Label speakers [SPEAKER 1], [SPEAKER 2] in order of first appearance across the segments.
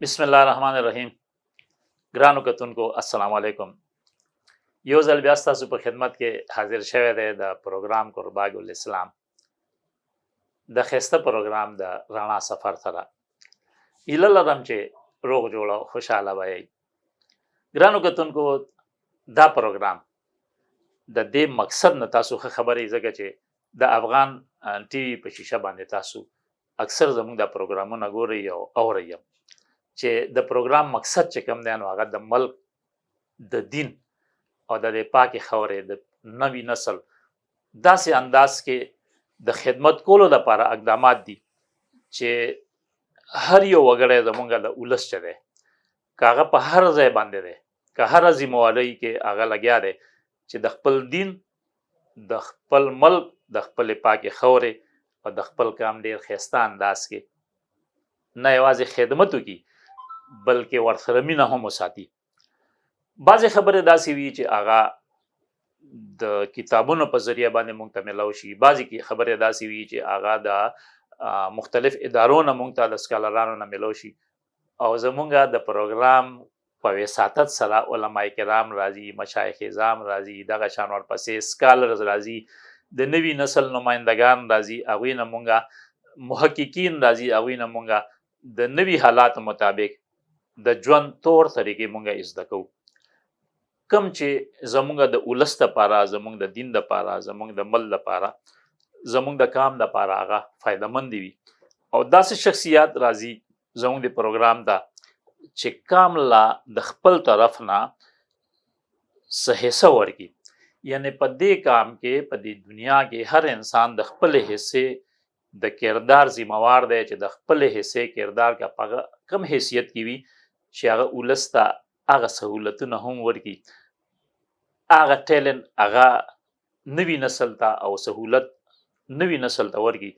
[SPEAKER 1] بسم الله الرحمن الرحیم. ګرانو کتونکو، السلام علیکم. یو ځل بیا ستاسو په خدمت کې حاضر شوی دی د پروګرام قرباګ الاسلام، د ښایسته پروګرام د رڼا سفر سره. هیله لرم چې روغ جوړ او خوشحاله به یئ. ګرانو کتونکو، دا پروګرام د دې مقصد نه تاسو ښه خبرې، ځکه چې د افغان ټي وي په شیشه باندې تاسو اکثر زموږ دا پروګرامونه ګورئ او اورئ هم، چې د پروګرام مقصد چې کوم دی، نو هغه د ملک د دین او د دې پاکې خاورې د نوي نسل داسې انداز کې د خدمت کولو لپاره اقدامات دي چې هر یو وګړی زمونږ د ولس چې دی، که هغه په هر ځای باندې دی، که هره ذمهوارۍ کې هغه لګیا دی، چې د خپل دین، د خپل ملک، د خپلې پاکې خاورې او د خپل قام ډیر ښایسته انداز کې نه یوازې خدمت وکړي، بلکې ورسره مینه هم وساتي. بعضې خبرې داسې وي چې هغه د کتابونو په ذریعه باندې مونږ ته ملاو شي، بعضې کې خبرې داسې وي چې هغه د مختلف ادارو نه مونږ ته، د سکالرانو نه ملاو شي، او زمونږ د پروګرام په وساطت سره علما کرام راځي، مشایخ عظام راځي، دغه شان ورپسې scholars راځي، د نوي نسل نمایندګان راځي، هغوی نه مونږه محققین راځي، هغوی نه مونږه د نوي حالاتو مطابق د ژوند طور طریقې مونږه زده کوو، کوم چې زمونږ د ولس دپاره، زمونږ د دین دپاره، زمونږ د ملک دپاره، زمونږ د قام دپاره هغه فایدهمند وي. او داسې شخصیات راځي زمونږ د پروګرام ته چې قام لا د خپل طرف نه څه حصه ورکړي، یعنی په دې قام کې، په دې دنیا کې هر انسان د خپل حصې د کردار ذمہوار دی، چې د خپل حصې کردار کا په کم حیثیت کې وي چې هغه ولس ته هغه سهولتونه هم ورکړي، هغه talent هغه نوي نسل ته او سهولت نوي نسل ته ورکړي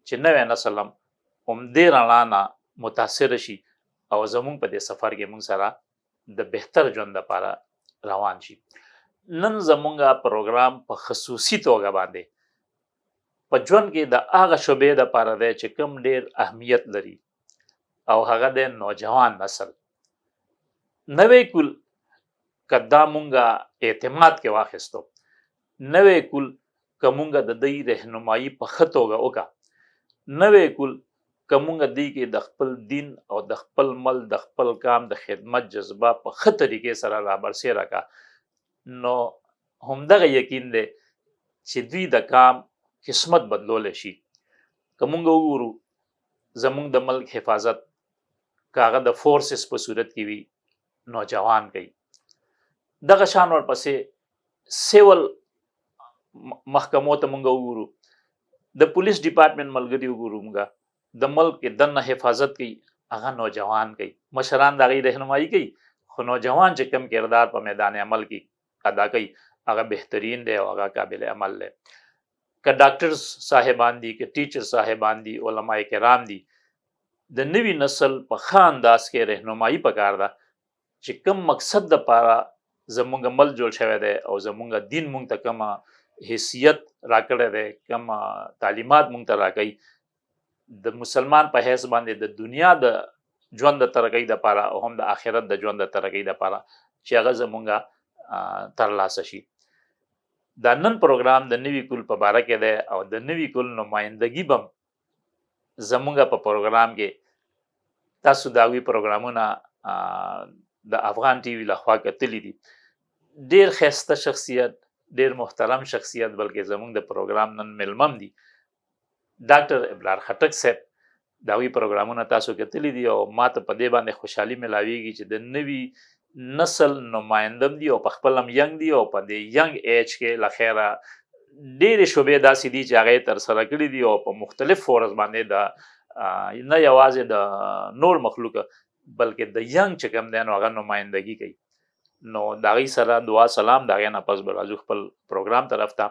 [SPEAKER 1] چې نوی نسل هم همدې رڼا نه متاثر شي او زمونږ په دې سفر کې مونږ سره د بهتر ژوند لپاره روان شي. نن زمونږ پروګرام په خصوصي توګه باندې په ژوند کې د هغه شعبې لپاره دی چې کوم ډیر اهمیت لري، او هغه د نوجوان نسل، نوې کول. که دا مونږه اعتماد کې واخیستو، نوې کول که مونږه د دوی رهنمایي په ښه توګه وکړه، نوې کول که مونږ دوی کې د خپل دین او د خپل ملک، د خپل قام د خدمت جذبه په ښه طریقې سره رابرسېره کا، نو همدغه یقین دی چې دوی د قام قسمت بدلولی شي. که مونږ وګورو، زمونږ د ملک حفاظت که هغه د forces په صورت کې وي، نوجوان کوي. دغه شان ورپسې civil محکمو ته مونږ وګورو، د پولیس ډپارټمنټ ملګري وګورو، مونږ د ملک کې دننه حفاظت کوي، هغه نوجوان کوي. مشران د هغې رهنمایي کوي، خو نوجوان چې کوم کردار په میدان عمل کې ادا کوي، هغه بهترین دی او هغه قابل عمل دی. که ډاکټر صاحبان دي، که ټیچر صاحبان دي، علما کرام دي، د نوي نسل په ښه انداز کې رهنمایي پکار ده چې کوم مقصد د پاره زمونږ ملک جوړ شوی دی او زمونږ دین مونږ ته کوم حیثیت راکړی دی، کوم تعلیمات مونږ ته راکوي، د مسلمان په حیث باندې د دنیا د ژوند د ترقۍ دپاره او هم د آخرت د ژوند د ترقۍ دپاره چې هغه زمونږ ترلاسه شي. دا نن پروګرام د نوي کول په باره کې دی، او د نوي کول نمایندګي به زمونږ په پروګرام کې تاسو د هغوی پروګرامونه د افغان ټي وي لخوا کتلي دي. ډیر ښایسته شخصیت، ډیر محترم شخصیت، بلکې زمونږ د پروګرام نن مېلمه هم دي، ډاکټر ابرار خټک صاحب. د هغوی پروګرامونه تاسو کتلي دي، او ما ته په دې باندې خوشحالي ملاویږي چې د نوي نسل نماینده هم دي او په خپل هم young دي، او په دې young age کې له خیره ډېرې شعبې داسې دي چې هغه یې ترسره کړي دي، او په مختلف force باندې د نه یوازې د نور مخلوق، بلکې د young چې کوم دی، نو هغه نمایندګي کوي. نو د هغوی سره دعا سلام، د هغې نه پس به راځو خپل پروګرام طرف ته.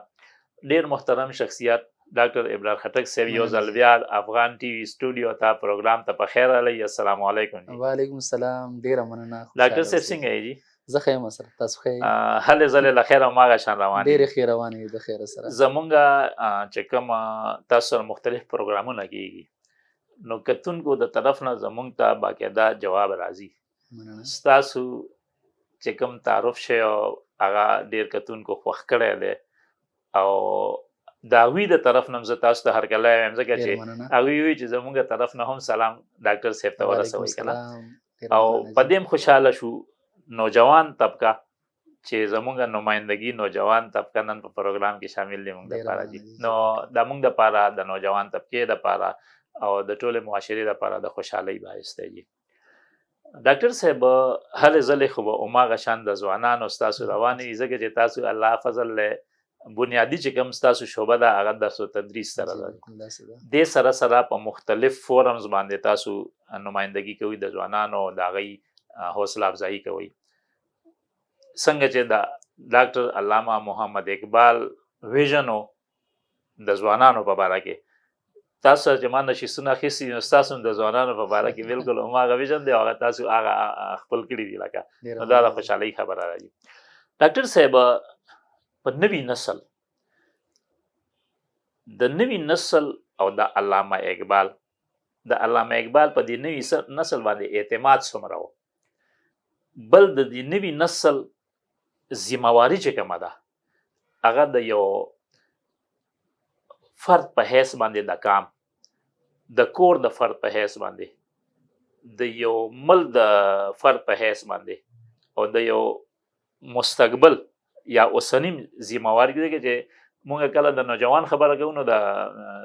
[SPEAKER 1] ډېر محترم شخصیت ډاکټر ابرار خټک صاحب، یو ځل بیا افغان ټي وي سټوډیو ته، پروګرام ته په خیر راغلی. السلام علیکم.
[SPEAKER 2] وعلیکم السلام، ډیره مننه.
[SPEAKER 1] ډاکټر صاحب، څنګه یې جی؟
[SPEAKER 2] زه ښه یم سر، تاسو ښه یئ؟
[SPEAKER 1] هلې ځلې له خیره هماغه شان روان؟
[SPEAKER 2] ډېرې ښې روانې دي، د خیره سره.
[SPEAKER 1] زمونږ چې کوم تاسو سره مختلف پروګرامونه کیږي، نو کتونکو د طرف نه زمونږ ته باقاعده جواب راځي.
[SPEAKER 2] مننه.
[SPEAKER 1] ستاسو چې کوم تعارف شوی هغه ډیر کتونکو خوښ کړی دی او د هغوی د طرف نه هم زه تاسو ته هرکلی وایم، ځکه
[SPEAKER 2] ډېره
[SPEAKER 1] چې
[SPEAKER 2] مننه.
[SPEAKER 1] هغوی وایي چې زمونږ طرف نه هم سلام ډاکټر صاحب ته
[SPEAKER 2] وعلیکم
[SPEAKER 1] ورسوئ که نه.
[SPEAKER 2] سلام. ډېره
[SPEAKER 1] او
[SPEAKER 2] مننه
[SPEAKER 1] په
[SPEAKER 2] جی.
[SPEAKER 1] دې هم خوشحاله شو نوجوان طبقه چې زمونږ نمایندګي نوجوان طبقه نن په پروګرام کې شامل دي مونږ
[SPEAKER 2] ډېره
[SPEAKER 1] دپاره
[SPEAKER 2] مننه
[SPEAKER 1] جی.
[SPEAKER 2] جی.
[SPEAKER 1] نو دا مونږ دپاره د نوجوان طبقې دپاره او د ټولې معاشرې دپاره د خوشحالۍ باعث دی جی. ډاکټر صاحب، هلې ځلې خو به هماغه شان د ځوانانو ستاسو روانې وي، ځکه چې تاسو الله فضل له بنیادي چې کوم ستاسو شعبه ده هغه درس و تدریس سره
[SPEAKER 2] جی
[SPEAKER 1] ده.
[SPEAKER 2] بالکل داسې ده.
[SPEAKER 1] دې سره سره په مختلف فورمز باندې تاسو نمایندګي کوئ د ځوانانو او د هغوی حوصله افزایي کوئ. څنګه چې د ډاکټر علامه محمد اقبال ویژن و د ځوانانو په باره کې، تاسو سره چې ما نشستونه اخیستي نو ستاسو هم د ځوانانو په باره کې بالکل هماغه ویژن دی او هغه تاسو هغه خپل کړي دي لکه.
[SPEAKER 2] ډېره
[SPEAKER 1] نو دا د
[SPEAKER 2] مننه جی.
[SPEAKER 1] خوشحالۍ خبره ده جی. ډاکټر صاحب، په نوي نسل، د نوي نسل او د علامه اقبال، د علامه اقبال په دې نوي نسل باندې اعتماد څومره و، بل د دې نوي نسل ذمهواري چې کومه ده هغه د یو فرد په حیث باندې، د کام د کور د فرد په حیث باندې، د یو ملک د فرد په حیث باندې او د یو مستقبل یا اوسنی ذمهواري دی چې مونږ کله د نوجوان خبره کوو نو د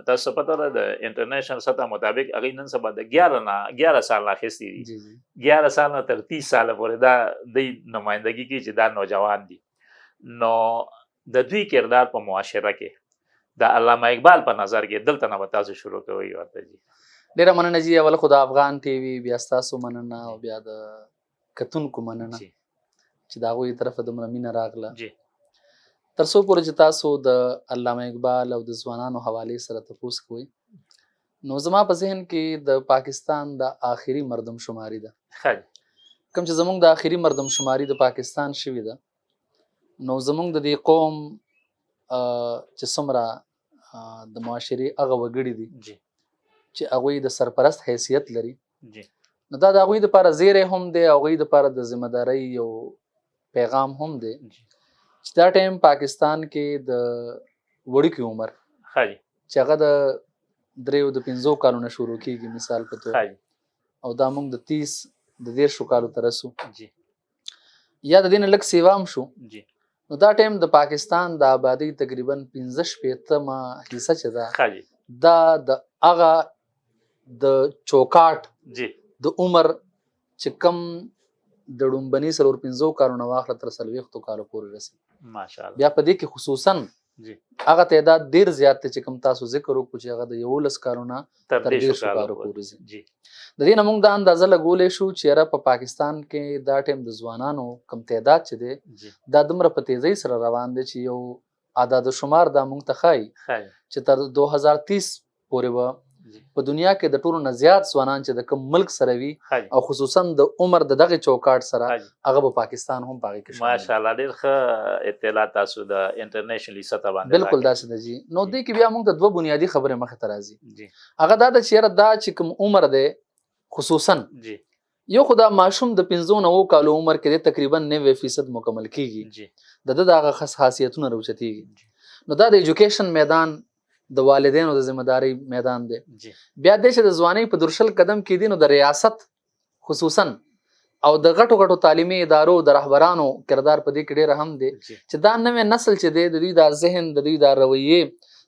[SPEAKER 1] تاسو ته پته ده د انټرنیشنل سطح مطابق هغوی نن سبا د 11 سال نه اخیستي دي،
[SPEAKER 2] جی جی.
[SPEAKER 1] 11 سال نه تر 30 ساله پورې دا دوی نمایندګي کوي چې دا نوجوان دي. نو د دوی کردار په معاشره کې د علامه اقبال په نظر کې دلته نه به تاسو شروع کوئ ورته جی.
[SPEAKER 2] ډېره مننه جی. اول خو د افغان ټي وي، بیا ستاسو مننه او بیا د کتونکو مننه
[SPEAKER 1] جی.
[SPEAKER 2] چې د هغوی طرفه دومره مینه راغله.
[SPEAKER 1] جی.
[SPEAKER 2] تر څو پورې چې تاسو د علامه اقبال او د ځوانانو حوالې سره تپوس کوئ نو زما په ذهن کې د پاکستان د آخري مردم شماري ده.
[SPEAKER 1] ښه جی.
[SPEAKER 2] کوم چې زمونږ د آخري مردم شماري د پاکستان شوې ده نو زمونږ د دې قوم چې څومره د معاشرې هغه وګړي دي
[SPEAKER 1] جی.
[SPEAKER 2] چې هغوی د سرپرست حیثیت لري،
[SPEAKER 1] جی.
[SPEAKER 2] نو دا د هغوی دپاره زیری هم دی، هغوی دپاره د ذمه دارۍ یو پیغام هم دی
[SPEAKER 1] جی.
[SPEAKER 2] چې دا ټایم پاکستان کې د وړوکي عمر
[SPEAKER 1] ښه جی.
[SPEAKER 2] چې هغه د 3 د 5 کالو نه شروع کېږي مثال په توګه،
[SPEAKER 1] ښه جی.
[SPEAKER 2] او دا موږ د 30 د 30 کالو ته رسو
[SPEAKER 1] جی.
[SPEAKER 2] یا د دې نه لږ سیوا هم شو،
[SPEAKER 1] جی.
[SPEAKER 2] نو دا ټایم د پاکستان د آبادۍ تقریبا 65 حصه چې ده
[SPEAKER 1] ښه جی.
[SPEAKER 2] دا د هغه د چوکاټ
[SPEAKER 1] جی.
[SPEAKER 2] د عمر چې کم د ړومبني 4-5 کالو نه واخله تر 40 کالو پورې رسي.
[SPEAKER 1] ماشاءالله.
[SPEAKER 2] بیا په دې کې خصوصا
[SPEAKER 1] جی.
[SPEAKER 2] هغه تعداد ډیر زیات دی چې کوم تاسو ذکر وکړو چې هغه د 11 کالو نه
[SPEAKER 1] تر
[SPEAKER 2] تر
[SPEAKER 1] 30
[SPEAKER 2] 30
[SPEAKER 1] کالو
[SPEAKER 2] کالو
[SPEAKER 1] پورې.
[SPEAKER 2] پورې ځي.
[SPEAKER 1] جی.
[SPEAKER 2] د دې نه موږ دا اندازه لګولی شو چې یاره په پاکستان کې دا ټایم د ځوانانو کم تعداد چې دی
[SPEAKER 1] جی.
[SPEAKER 2] دا دومره په تیزۍ سره روان دی چې یو اعداد شمار دا موږ ته ښایي
[SPEAKER 1] ښه جی.
[SPEAKER 2] چې تر 2030 پورې به
[SPEAKER 1] جی.
[SPEAKER 2] په دنیا کې د ټولو نه زیات ځوانان چې د کوم ملک سره وي
[SPEAKER 1] ښه جی.
[SPEAKER 2] او خصوصا د عمر د دغه چوکاټ سره
[SPEAKER 1] ښه جی.
[SPEAKER 2] هغه به پاکستان هم په هغې کې شامل وي.
[SPEAKER 1] ماشاءالله، ډېر ښه اطلاع تاسو د انټرنیشنل سطح باندې
[SPEAKER 2] بالکل
[SPEAKER 1] راکړه.
[SPEAKER 2] داسې ده جی. نو
[SPEAKER 1] جی.
[SPEAKER 2] دې کې بیا موږ ته دوه بنیادي خبرې مخې ته راځي.
[SPEAKER 1] جی.
[SPEAKER 2] هغه دا ده چې یاره دا چې کوم عمر دی خصوصا
[SPEAKER 1] جی.
[SPEAKER 2] یو خو دا ماشوم د 5 نه 9 کالو عمر کې دی تقریبا 90% مکمل کیږي،
[SPEAKER 1] جی.
[SPEAKER 2] د ده د هغه خاصیتونه راوچتېږي.
[SPEAKER 1] جی.
[SPEAKER 2] نو دا د ایجوکیشن میدان د والدینو د ذمه دارۍ میدان دی.
[SPEAKER 1] جی.
[SPEAKER 2] بیا دی چې د ځوانۍ په درشل قدم کې دي نو د ریاست خصوصا او د غټو غټو تعلیمي ادارو د رهبرانو کردار په دې کې ډېر اهم دی
[SPEAKER 1] جی.
[SPEAKER 2] چې دا نوی نسل چې دی د دوی دا ذهن، د دوی دا رویې،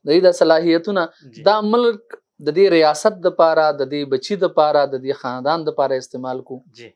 [SPEAKER 2] د دوی دا صلاحیتونه
[SPEAKER 1] جی.
[SPEAKER 2] دا ملک د دې ریاست دپاره، د دې بچي دپاره، د دې خاندان دپاره استعمال کو.
[SPEAKER 1] جی.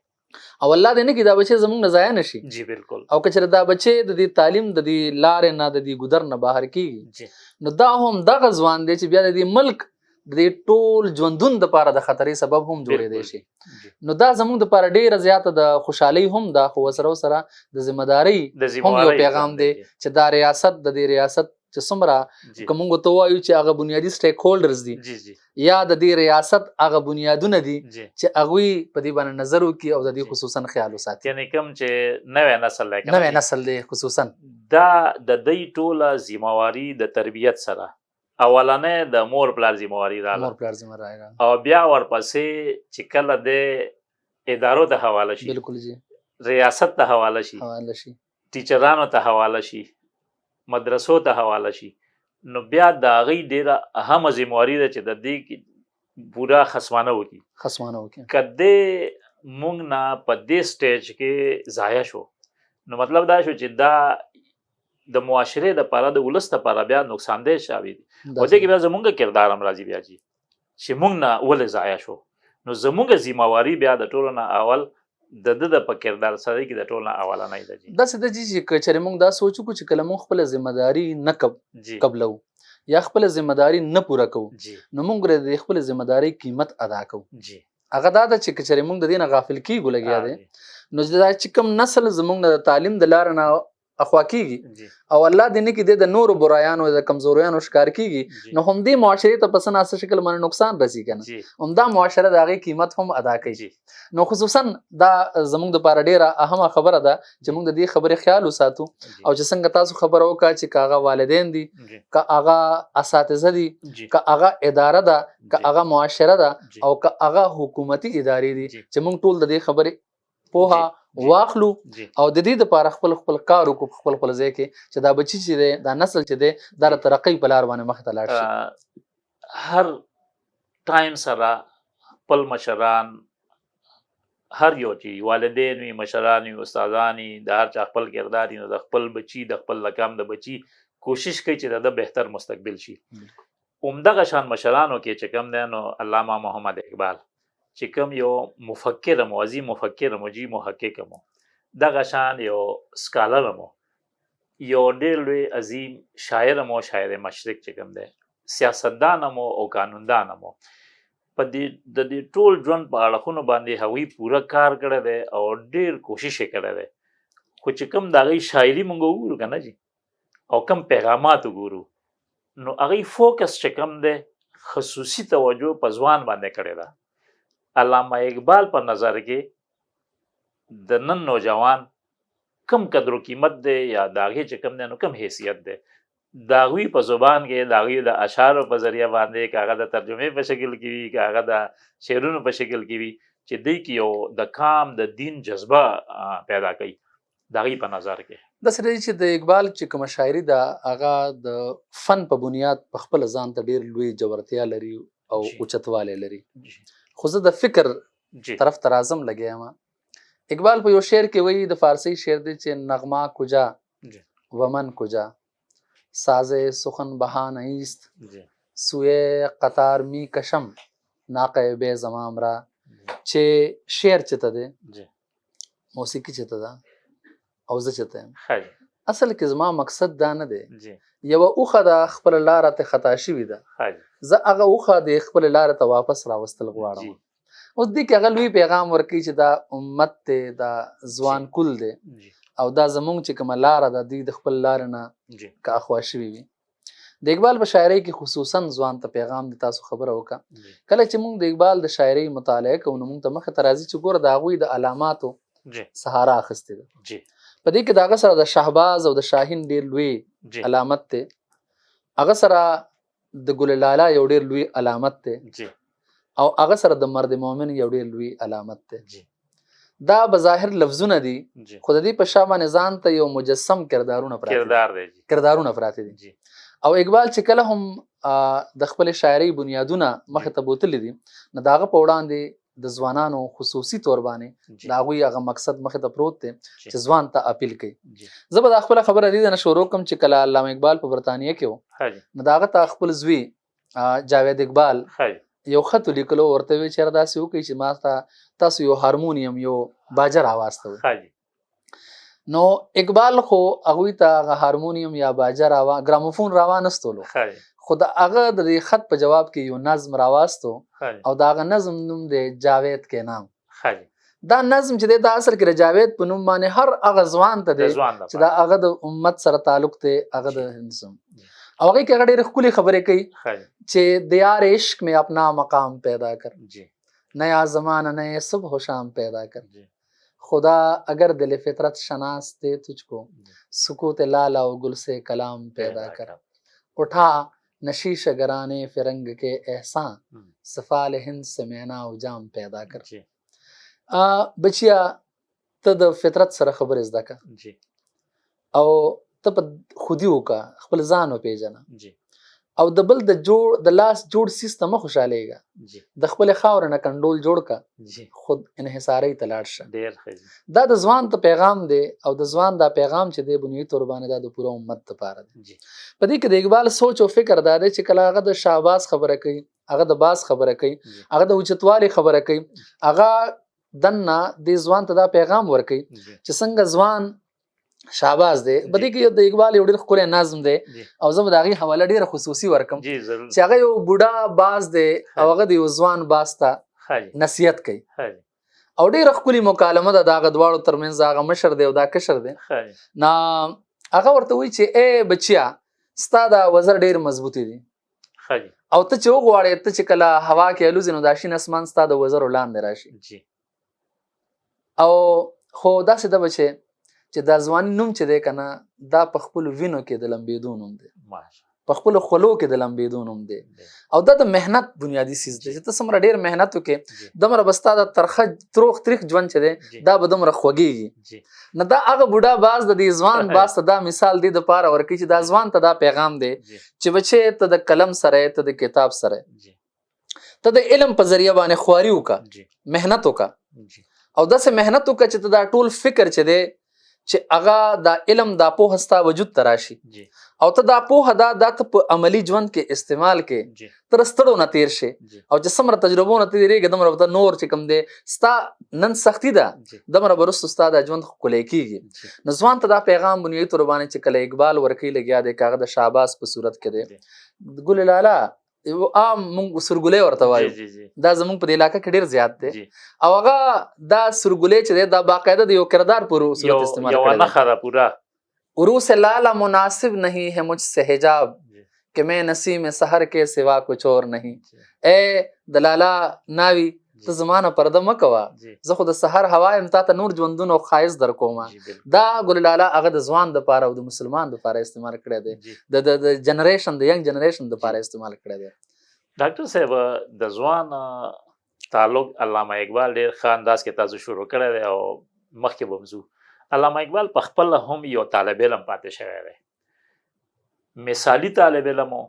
[SPEAKER 2] او الله دې نه کړي دا بچی زمونږ نه ضایع نه شي.
[SPEAKER 1] جی بالکل.
[SPEAKER 2] او که چېرې دا بچی د دې تعلیم د دې لارې نه، د دې ګودر نه بهر کېږي
[SPEAKER 1] جی.
[SPEAKER 2] نو دا هم دغه ځوان دی چې بیا د دې ملک د دې ټول ژوندون دپاره د خطرې سبب هم جوړېدی
[SPEAKER 1] بالکل.
[SPEAKER 2] شي.
[SPEAKER 1] جی.
[SPEAKER 2] نو دا زمونږ دپاره ډېره زیاته د خوشحالۍ هم ده، خو ورسره ورسره د ذمه دارۍ
[SPEAKER 1] د
[SPEAKER 2] هم یو
[SPEAKER 1] ذمه
[SPEAKER 2] پیغام دی چې دا ریاست د دې ریاست چې څومره
[SPEAKER 1] جی.
[SPEAKER 2] که موږ ورته ووایو چې هغه بنیادي سټیک هولډرز دي
[SPEAKER 1] جی جی
[SPEAKER 2] یا د دې ریاست هغه بنیادونه دي
[SPEAKER 1] جی
[SPEAKER 2] چې هغوی په دې باندې نظر وکړي او د دې
[SPEAKER 1] جی.
[SPEAKER 2] خصوصا خیال وساتي.
[SPEAKER 1] یعنی کوم چې نوی نسل دی کنه
[SPEAKER 2] نوی
[SPEAKER 1] جی؟
[SPEAKER 2] نسل دی خصوصا
[SPEAKER 1] دا د دوی ټوله ذمهواري د تربیت سره اولنې د مور پلار ذمہواری رااله،
[SPEAKER 2] مور پلار ذمہ راغله،
[SPEAKER 1] او بیا ورپسې چې کله د ادارو ته حواله شي،
[SPEAKER 2] بالکل جی،
[SPEAKER 1] ریاست ته حواله شي،
[SPEAKER 2] حواله شي،
[SPEAKER 1] ټیچرانو ته حواله شي، مدرسو ته حواله شي، نو بیا د هغې ډېره اهمه ذمہواري ده چې د دې پوره خصمانه وکړي،
[SPEAKER 2] خصمانه وکړي.
[SPEAKER 1] که دې مونږ نه په دې سټیج کې ضایع شو، نو مطلب دا شو چې دا د معاشرې دپاره، د ولس دپاره بیا نقصانده شوی دی. او دې کې بیا زمونږ کردار هم راځي بیا چې مونږ نه ولې ضایع شو، نو زمونږ ذمہواري بیا د ټولو نه اول د ده د په کردار سره کې د ټولو نه اولنۍ ده جی.
[SPEAKER 2] داسې ده جی چې که چېرې مونږ دا سوچ وکړو چې کله مونږ خپله ذمه داري نه قبلوو یا خپله ذمه داري نه پوره کوو، نو مونږ د خپلې ذمه دارۍ قیمت ادا کوو. هغه دا ده چې که چېرې مونږ د دې نه غافل کېږو لګیا دی، نو دا چې کوم نسل زمونږ د تعلیم د لارې نه اخوا کیږي او الله دې نه کړي د نورو برایانو د کمزوریانو ښکار کیږي، نو همدې معاشرې ته په څه ناڅه شکل باندې نقصان رسي که نه، همدا معاشره د هغې قیمت هم ادا کوي. نو خصوصا دا زمونږ دپاره ډېره اهمه خبره ده چې مونږ د دې خبرې خیال وساتو، او چې څنګه تاسو خبره وکړه چې که هغه والدین دي، که هغه اساتذه دي، که هغه اداره ده، که هغه معاشره ده، او که هغه حکومتي ادارې دي، چې مونږ ټول د دې خبرې پوهه واخلو او د دې لپاره خپل خپل کار وکړو خپل خپل ځای کې، چې دا بچی چې دی، دا نسل چې دی، دا د ترقۍ په لار باندې مخ ته لاړ شي.
[SPEAKER 1] هر ټایم سره خپل مشران، هر یو چې والدین وي، مشران وي، استادان وي، د هر چا خپل کردار وي، نو د خپل بچي، د خپل لقام د بچي کوشش کوي چې د ده بهتر مستقبل شي. همدغه شان مشرانو کې چې کوم دی، نو علامه محمد اقبال چې کوم یو مفکر مو، عظیم مفکر مو جی، محقق مو، دغه شان یو سکالر مو، یو ډېر لوی عظیم شاعر مو، شاعر مشرق چې کوم دی، سیاستدان مو او قانوندان مو، په دې د دې ټول ژوند په اړخونو باندې هغوی پوره کار کړی دی او ډېر کوشش یې کړی دی. خو چې کوم د هغوی شاعري مونږ وګورو که نه جي، او کوم پیغامات وګورو، نو هغوی فوکس چې کوم دی، خصوصي توجه په ځوان باندې کړې ده. علامه اقبال په نظر کې د نن نوجوان کم قدر و قیمت دی، یا د هغې چې کوم دی نو کم حیثیت دی، د هغوی په زبان کې، د هغوی د اشعارو په ذریعه باندې، که هغه د ترجمې په شکل کې وي، که هغه د شعرونو په شکل کې وي، چې دوی کې یو د کام د دین جذبه پیدا کوي د هغوی په نظر کې.
[SPEAKER 2] داسې دی چې د اقبال چې کومه شاعري ده، هغه د فن په بنیاد په خپله ځان ته ډېر لوی جورتیا لري او اوچتوالی لري. خو زه د فکر طرف ته راځم لګیا یم. اقبال په یو شعر کې وایي، د فارسي شعر دی، چې نغمه کجا ومن کجا ساز سخن بهانه ایست سوی قطار می کشم ناقه بې زمام را. چې شعر چته دی، موسیقي چته ده، او زه چته یم. اصل کې زما مقصد دا نه دی، یوه اوښه ده خپله لاره ته خطا شوې ده، زه هغه اوښه د خپلې لارې ته واپس راوستل غواړم. اوس دې کې هغه لوی پیغام ورکوي چې دا امت دی، دا ځوان کل دی، او دا زمونږ چې کومه لاره ده، دوی د خپل لارې نه که اخوا شوي وي. د اقبال په شاعرۍ کې خصوصا ځوان ته پیغام دی. تاسو خبره وکړه، کله چې مونږ د اقبال د شاعرۍ مطالعه کوو، نو مونږ ته مخې ته راځي چې ګوره د هغوی د علاماتو سهارا اخیستې ده. په دې کې د هغه سره د شهباز او د شاهین ډېر لوی علامت دی، هغه سره د ګل لالا یو ډېر لوی علامت دی، او هغه سره د مرد مؤمن یو ډېر لوی علامت دی. دا بظاهر لفظونه دي، خو د دې په شا باندې ځان ته یو مجسم کردارونه پراته دي،
[SPEAKER 1] کردار دی
[SPEAKER 2] کردارونه پراته دي. او اقبال چې کله هم د خپل شاعرۍ بنیادونه مخې ته بوتلي دي، نو د هغه په وړاندې د ځوانانو خصوصي تور باندې د هغوی هغه مقصد مخې ته پروت دی چې ځوان ته اپیل کوي. زه به دا خپله خبره دې نه شروع کوم چې کله علامه اقبال په برتانیه کې و، نو د هغه ته خپل زوی جاوید اقبال یو خط ولیکلو، ورته ویې چېرې داسې وکړئ چې ما ته تاسو یو هارمونیم، یو باجه راواستوئ. نو اقبال خو هغوی ته هغه هارمونیم یا باجه راوا ګراموفون راوانستولو، خو د هغه د دې خط په جواب کې یو نظم راواستو، او د هغه نظم نوم دی جاوید کې نام. دا نظم چې دی، دا اصل کې د جاوید په نوم باندې هر هغه ځوان ته دی چې دا هغه د امت سره تعلق دی، هغه د هندوستان، او هغې کې هغه ډېرې ښکلې خبرې کوي چې دیار عشق میں اپنا مقام پیدا کر، نیا زمانہ نئے صبح و شام پیدا کر، خدا اگر دل فطرت شناس دے تجھ کو، سکوت لالا و گل سے کلام پیدا کر، اٹھا نشیشه ګرانې فرنګ کې احسان سفال هند سے مینا او جام پیدا کر. بچیا، ته د فطرت سره خبرې زده که او ته په خودي وکړه، خپل ځان وپېژنه او د بل د جوړ د لاس جوړ څیز ته مه خوشحالېږه، د خپلې خاورې نه کنډول جوړ که، خود انحصارۍ ته لاړ شه.
[SPEAKER 1] ډېر ښه.
[SPEAKER 2] دا د ځوان ته پیغام دی او د ځوان دا پیغام چې دی بنیادي طور باندې دا د پوره امت دپاره دی. په دې کې د اقبال سوچ او فکر دا دی چې کله هغه د شهباز خبره کوي، هغه د باز خبره کوي، هغه د اوچتوالي خبره کوي، هغه دننه دې ځوان ته دا پیغام ورکوي چې څنګه ځوان شهباز دی. په دې کې د اقبال یو ډېر ښکلی نظم دی او زه به د هغې حواله ډېره خصوصي ورکم چې هغه یو بوډا باز دی او هغه د یو ځوان باز ته نصیحت کوي او ډېره ښکلې مکالمه ده د هغه دواړو ترمنځ، هغه مشر دی او دا کشر دی. نه هغه ورته وایي چې ای بچیا، ستا دا وزر ډېر مضبوطي دي او ته چې وغواړې، ته چې کله هوا کې الوزې نو دا شین اسمان ستا د وزرو لاندې راشي. او خو داسې ده بچې چې دا ځواني نوم چې دی که نه، دا په خپلو وینو کې د لمبېدو نوم دی، په خپلو خولو کې د لمبېدو نوم دی او دا د محنت بنیادي څیز دی چې ته څومره ډېر محنت وکړې دومره به ستا د ترخه تروخ تریخ ژوند چې دی دا به دومره خوږېږي. نه دا هغه بوډا باز د دې ځوان باز ته دا مثال دی دپاره ورکوي چې دا ځوان ته دا پیغام دی چې بچې ته د قلم سره، ته د کتاب سره، ته د علم په ذریعه باندې خواري وکړه، محنت وکړه او داسې محنت وکړه چې ته دا ټول فکر چې دی چې هغه دا علم دا پوهه ستا وجود ته راشي او ته دا پوهه دا دا ته په عملي ژوند کې استعمال کې، تر ستړو نه تیر شي او چې څومره تجربو نه تېرېږي دومره به ته نور چې کوم دی ستا نن سختي ده دومره به وروسته ستا دا ژوند ښکلی کېږي. نو ځوان ته دا پیغام بنیادي طور باندې چې کله اقبال ورکوي لګیا دی، که هغه د شهباز په صورت کې دی، ګل لالا یو عام مونږ سرګلې ورته وایو، دا زمونږ په دې علاقه کې ډیر زیات دی او هغه دا سرګلې چې دی دا باقاعده د یو کردار پر صورت استعمال
[SPEAKER 1] کړی، یوه نښه ده پوره.
[SPEAKER 2] عروس لالا مناسب نہیں ہے مجھ سے حجاب کہ میں نسیم سحر کے سوا کچھ اور نہیں. اے د لالا ناوی، ته زما نه پرده مه کوه، زه خو د سحر هوا یم، تا ته نور ژوندون او ښایست در کوم. دا ګل لالا هغه د ځوان دپاره او د مسلمان دپاره استعمال کړی دی، د د جنریشن، د ینګ جنریشن دپاره استعمال کړی دی.
[SPEAKER 1] ډاکټر صاحب، د ځوان تعلق علامه اقبال ډېر ښه انداز کې تاسو شروع کړی دی او مخکې به هم ځو. علامه اقبال په خپله هم یو طالب علم پاتې شوی دی، مثالي طالب علم و،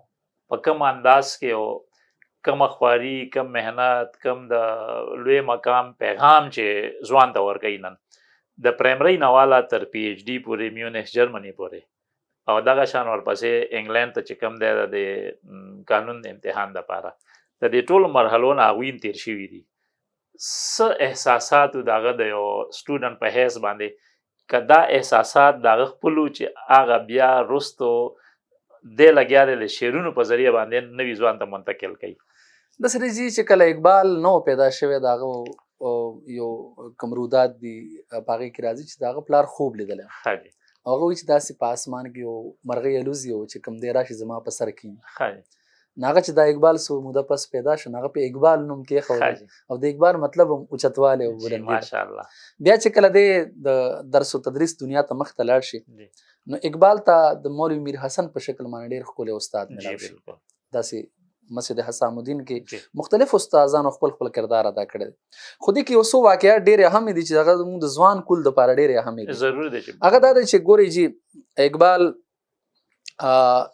[SPEAKER 1] په کوم انداز کې او کومه خواري، کوم محنت، کوم د لوی مقام پیغام چې ځوان ته ورکوي، نن د پرایمرۍ نه والا تر پی ایچ ډي پورې، میونخ جرمني پورې او دغه شان ورپسې انګلند ته چې کوم دی د قانون امتحان دپاره، د دې ټولو مرحلو نه هغوی هم تېر شوي دي. څه احساسات د هغه د یو سټوډنټ په حیث باندې، که دا احساسات د هغه خپلو چې هغه بیا وروستو دی لګیا دی د شعرونو په ذریعه باندې نوي ځوان ته منتقل کوي؟
[SPEAKER 2] داسې دی چې کله اقبال نو پیدا شوی، د هغه یو کوم روداد دي په هغې کې راځي چې د هغه پلار خوب لیدلی، هغه وایي چې داسې په اسمان کې یو مرغۍ الوزي او چې کوم دی راشي زما په سر کښېني. نو هغه چې دا اقبال څو موده پس پیدا شو، نو هغه په اقبال نوم کېښود او د اقبال مطلب هم اوچتوالی او بلندي ده.
[SPEAKER 1] ماشاءالله.
[SPEAKER 2] بیا چې کله دی د درس و تدریس دنیا ته مخته لاړ شي، نو اقبال ته د مولوي میر حسن په شکل باندې ډېر ښکلی استاد ملاو شي. داسې مسجد حسام الدین کې مختلف استادانو خپل خپل کردار ادا کړی دی. خو دې کې یو څو واقعات ډېرې اهمې دي چې هغه زموږ د ځوان کول دپاره ډېرې اهمې دي.
[SPEAKER 1] ضرور دی چې
[SPEAKER 2] هغه دا دی چې ګورئ جي، اقبال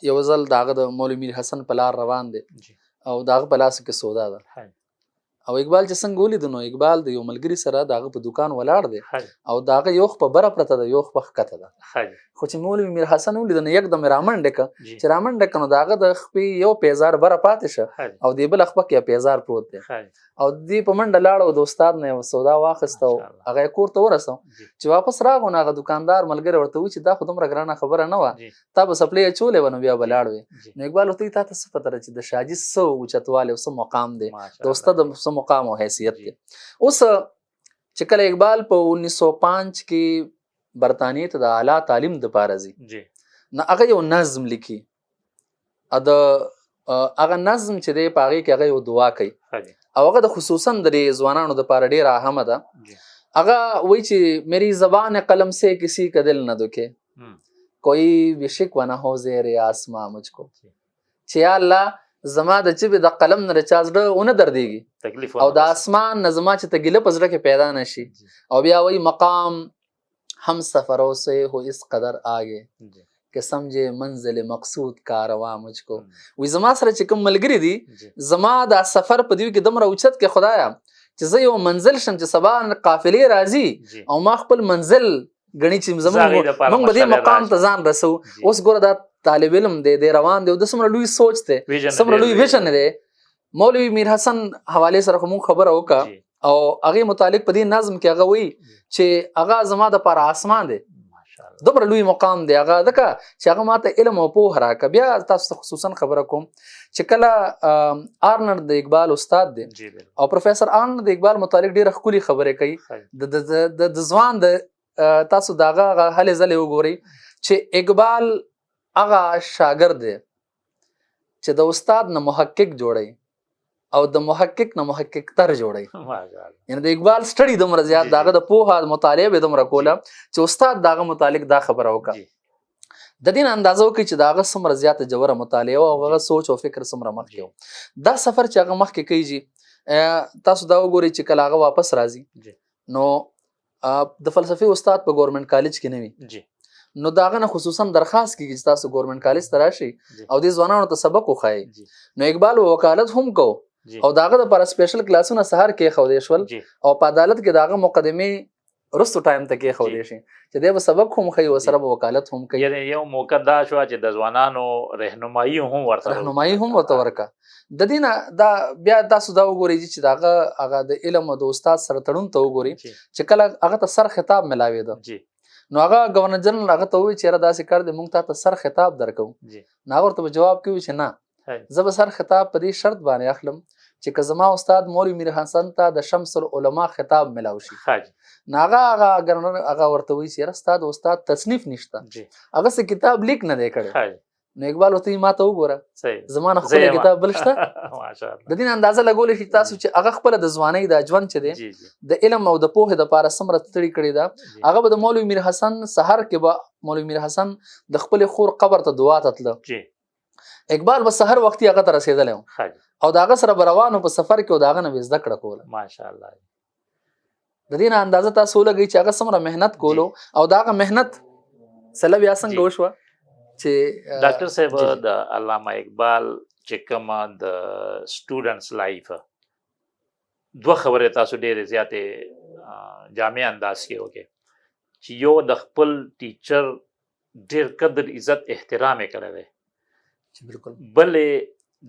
[SPEAKER 2] یو ځل د هغه د مولوي میر حسن په لار روان دی او د هغه په لاسو کې سودا ده او اقبال چې څنګه ولید، نو اقبال د یو ملګري سره د هغه په دوکان ولاړ دی او د هغه یو خپه بره پرته ده، یو خپه ښکته ده. خو چې مولوي میر حسن ولید نو یکدم یې رامنډه کړه، چې رامنډه کړه نو د هغه د خپې یو پیزار بره پاتې شه او د بله خپه کې یو پیزار پروت دی او دی په منډه لاړ او د استاد نه یې سودا واخیسته او هغه یې کور ته ورسو. چې واپس راغو نو هغه دکاندار ملګری ورته وویل چې دا خو دومره ګرانه خبره نه وه، تا به څپلۍ اچولې وه نو بیا به لاړ وې. نو اقبال ورته وایي تا ته څه پته ده چې د شاجي څه اوچتوالی او څه مقام دی، د استاد څه مقام او حیثیت دی. اوس چې کله اقبال په 1905 کې برتانیې ته د اعلی تعلیم دپاره ځي، نو هغه یو نظم لیکي، د هغه نظم چې دی په هغې کې هغه یو دعا کوي او هغه د خصوصا د دې ځوانانو دپاره ډېره اهمه ده. هغه وایي چې میری زبان قلم سے کسی کا دل نه دکھے، کوئی بھی شکوہ نہ ہو زیر آسماں مجھ کو. چې یا الله زما د ژبې د قلم نه د چا زړه ونه دردېږي،
[SPEAKER 1] تکلیف
[SPEAKER 2] او د اسمان نه زما چې ته ګیله په زړه کې پیدا نه شي. او بیا وایي مقام هم سفرو سے هو اس قدر آگے که سمجھے منزل مقصود کاروا مجھ کو. وی زما سره چې کوم ملګری دي، زما دا سفر په دیو کې دومره اوچت کې خدایا چې زه یو منزل شم چې سبا قافلې راځي او ما خپل منزل غني چې زمونږ موږ به دې مقام ته ځان رسو. اوس ګوره دا طالب علم دی، دی روان دی، او د څومره لوی سوچ دی، څومره لوی ویژن دی. مولوي میر حسن حواله سره خو مونږ خبره وکړه، او هغه متعلق په دې نظم کې هغه وایي چې هغه زما د پاره اسمان دی، دومره لوی مقام دی هغه، ځکه چې هغه ماته علم او پوهه راکړه. بیا تاسو ته خصوصا خبره کوم چې کله آرنلډ د اقبال استاد دی، او پروفیسور آرنلډ د اقبال متعلق ډېره ښکلې خبرې کوي. د ځوان د تاسو د هغه هلې ځلې وګورئ چې اقبال هغه شاګرد دی چې د استاد نه محقق جوړوي او د محقق نه محقق تر جوړوي. یعنی د اقبال سټډي دومره زیات، د هغه د پوهه مطالعه به دومره کوله چې استاد د هغه متعلق دا خبره وکړه. د دې نه اندازه وکړي چې د هغه څومره زیاته ژوره مطالعه او هغه سوچ او فکر څومره مخکې و. دا سفر چې هغه مخکې کوي جي، تاسو دا وګورئ چې کله هغه واپس راځي نو د فلسفې استاد په ګورنمنټ کالج کې نه وي، نو د هغه نه خصوصا درخواست کیږي چې تاسو ګورنمنټ کالج ته راشئ او دې ځوانانو ته سبق وښایئ. نو اقبال وکالت هم کو، او د هغه دپاره سپیشل کلاسونه سهار کېښودی شول، او په عدالت کې د هغه مقدمې وروستو ټایم ته کېښودی شي چې دی به سبق هم ښیي او سره به وکالت هم کوي.
[SPEAKER 1] یعنی یو موقع دا شوه چې د ځوانانو رهنمایي هم ورته
[SPEAKER 2] رهنمایي هم ورته ورکړه. د دې نه دا بیا تاسو دا وګورئ چې د هغه هغه د علم او د استاد سره تړون ته وګورئ چې کله هغه ته سر خطاب ملاوېده، نو هغه ګورنر جنرال هغه ته وویل چې یاره داسې کار دی، موږ تا ته سر خطاب درکوو. نو هغه ورته په جواب کې وویل چې نه، زه به سر خطاب په دې شرط باندې اخلم چې که زما استاد مولوي میر حسن ته د شمس العلماء خطاب ملاو شي. نو هغه هغه ګورنر هغه ورته وایي چې یاره ستا د استاد تصنیف نشته، هغه څه کتاب لیک نه دی کړی. نو اقبال ورته وایي ما ته وګوره، زما نه ښکلی کتاب بل شته. د دې اندازه لګولی شي تاسو چې هغه خپله د ځوانۍ دا ژوند چې دی د علم او د پوهې دپاره څومره ستړي کړې ده. هغه به د مولوي میر حسن سهار کې به مولوي میر حسن د خپلې خور قبر ته دعا ته تله، اقبال به سهار وختي هغه ته رسېدلی و او د هغه سره به روان و په سفر کې، او د هغه نه به زده کړه کوله.
[SPEAKER 1] ماشاءالله.
[SPEAKER 2] د دې نه اندازه تاسو ولګئ چې هغه څومره محنت کولو، او د هغه محنت سله بیا څنګه وشوه چې
[SPEAKER 1] ډاکټر صاحب د علامه اقبال چې کومه د سټوډنټس لایف دوه خبرې تاسو ډېرې زیاتې جامع انداز کې وکړې، چې یو د خپل ټیچر ډېر قدر عزت احترام یې کړی دی،
[SPEAKER 2] بالکل،
[SPEAKER 1] بلې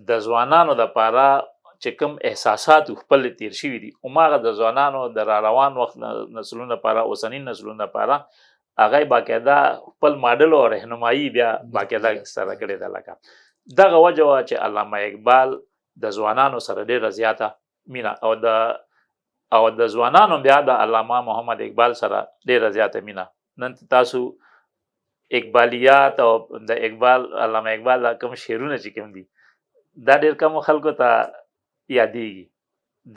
[SPEAKER 1] د ځوانانو دپاره چې کوم احساسات خپل تیر شوي دي، هماغه د ځوانانو د را روان وخت نسلونو لپاره، اوسني نسلونو لپاره هغه یې باقاعده خپل ماډل او رهنمایي بیا باقاعده سره کړې ده. لکه دغه وجه وه چې علامه اقبال د ځوانانو سره ډېره زیاته مینه، او د ځوانانو بیا د علامه محمد اقبال سره ډېره زیاته مینه. نن تاسو اقبالیات او د اقبال علامه اقبال دا کوم شعرونه چې کوم دي دا ډېر کمو خلکو ته یادېږي.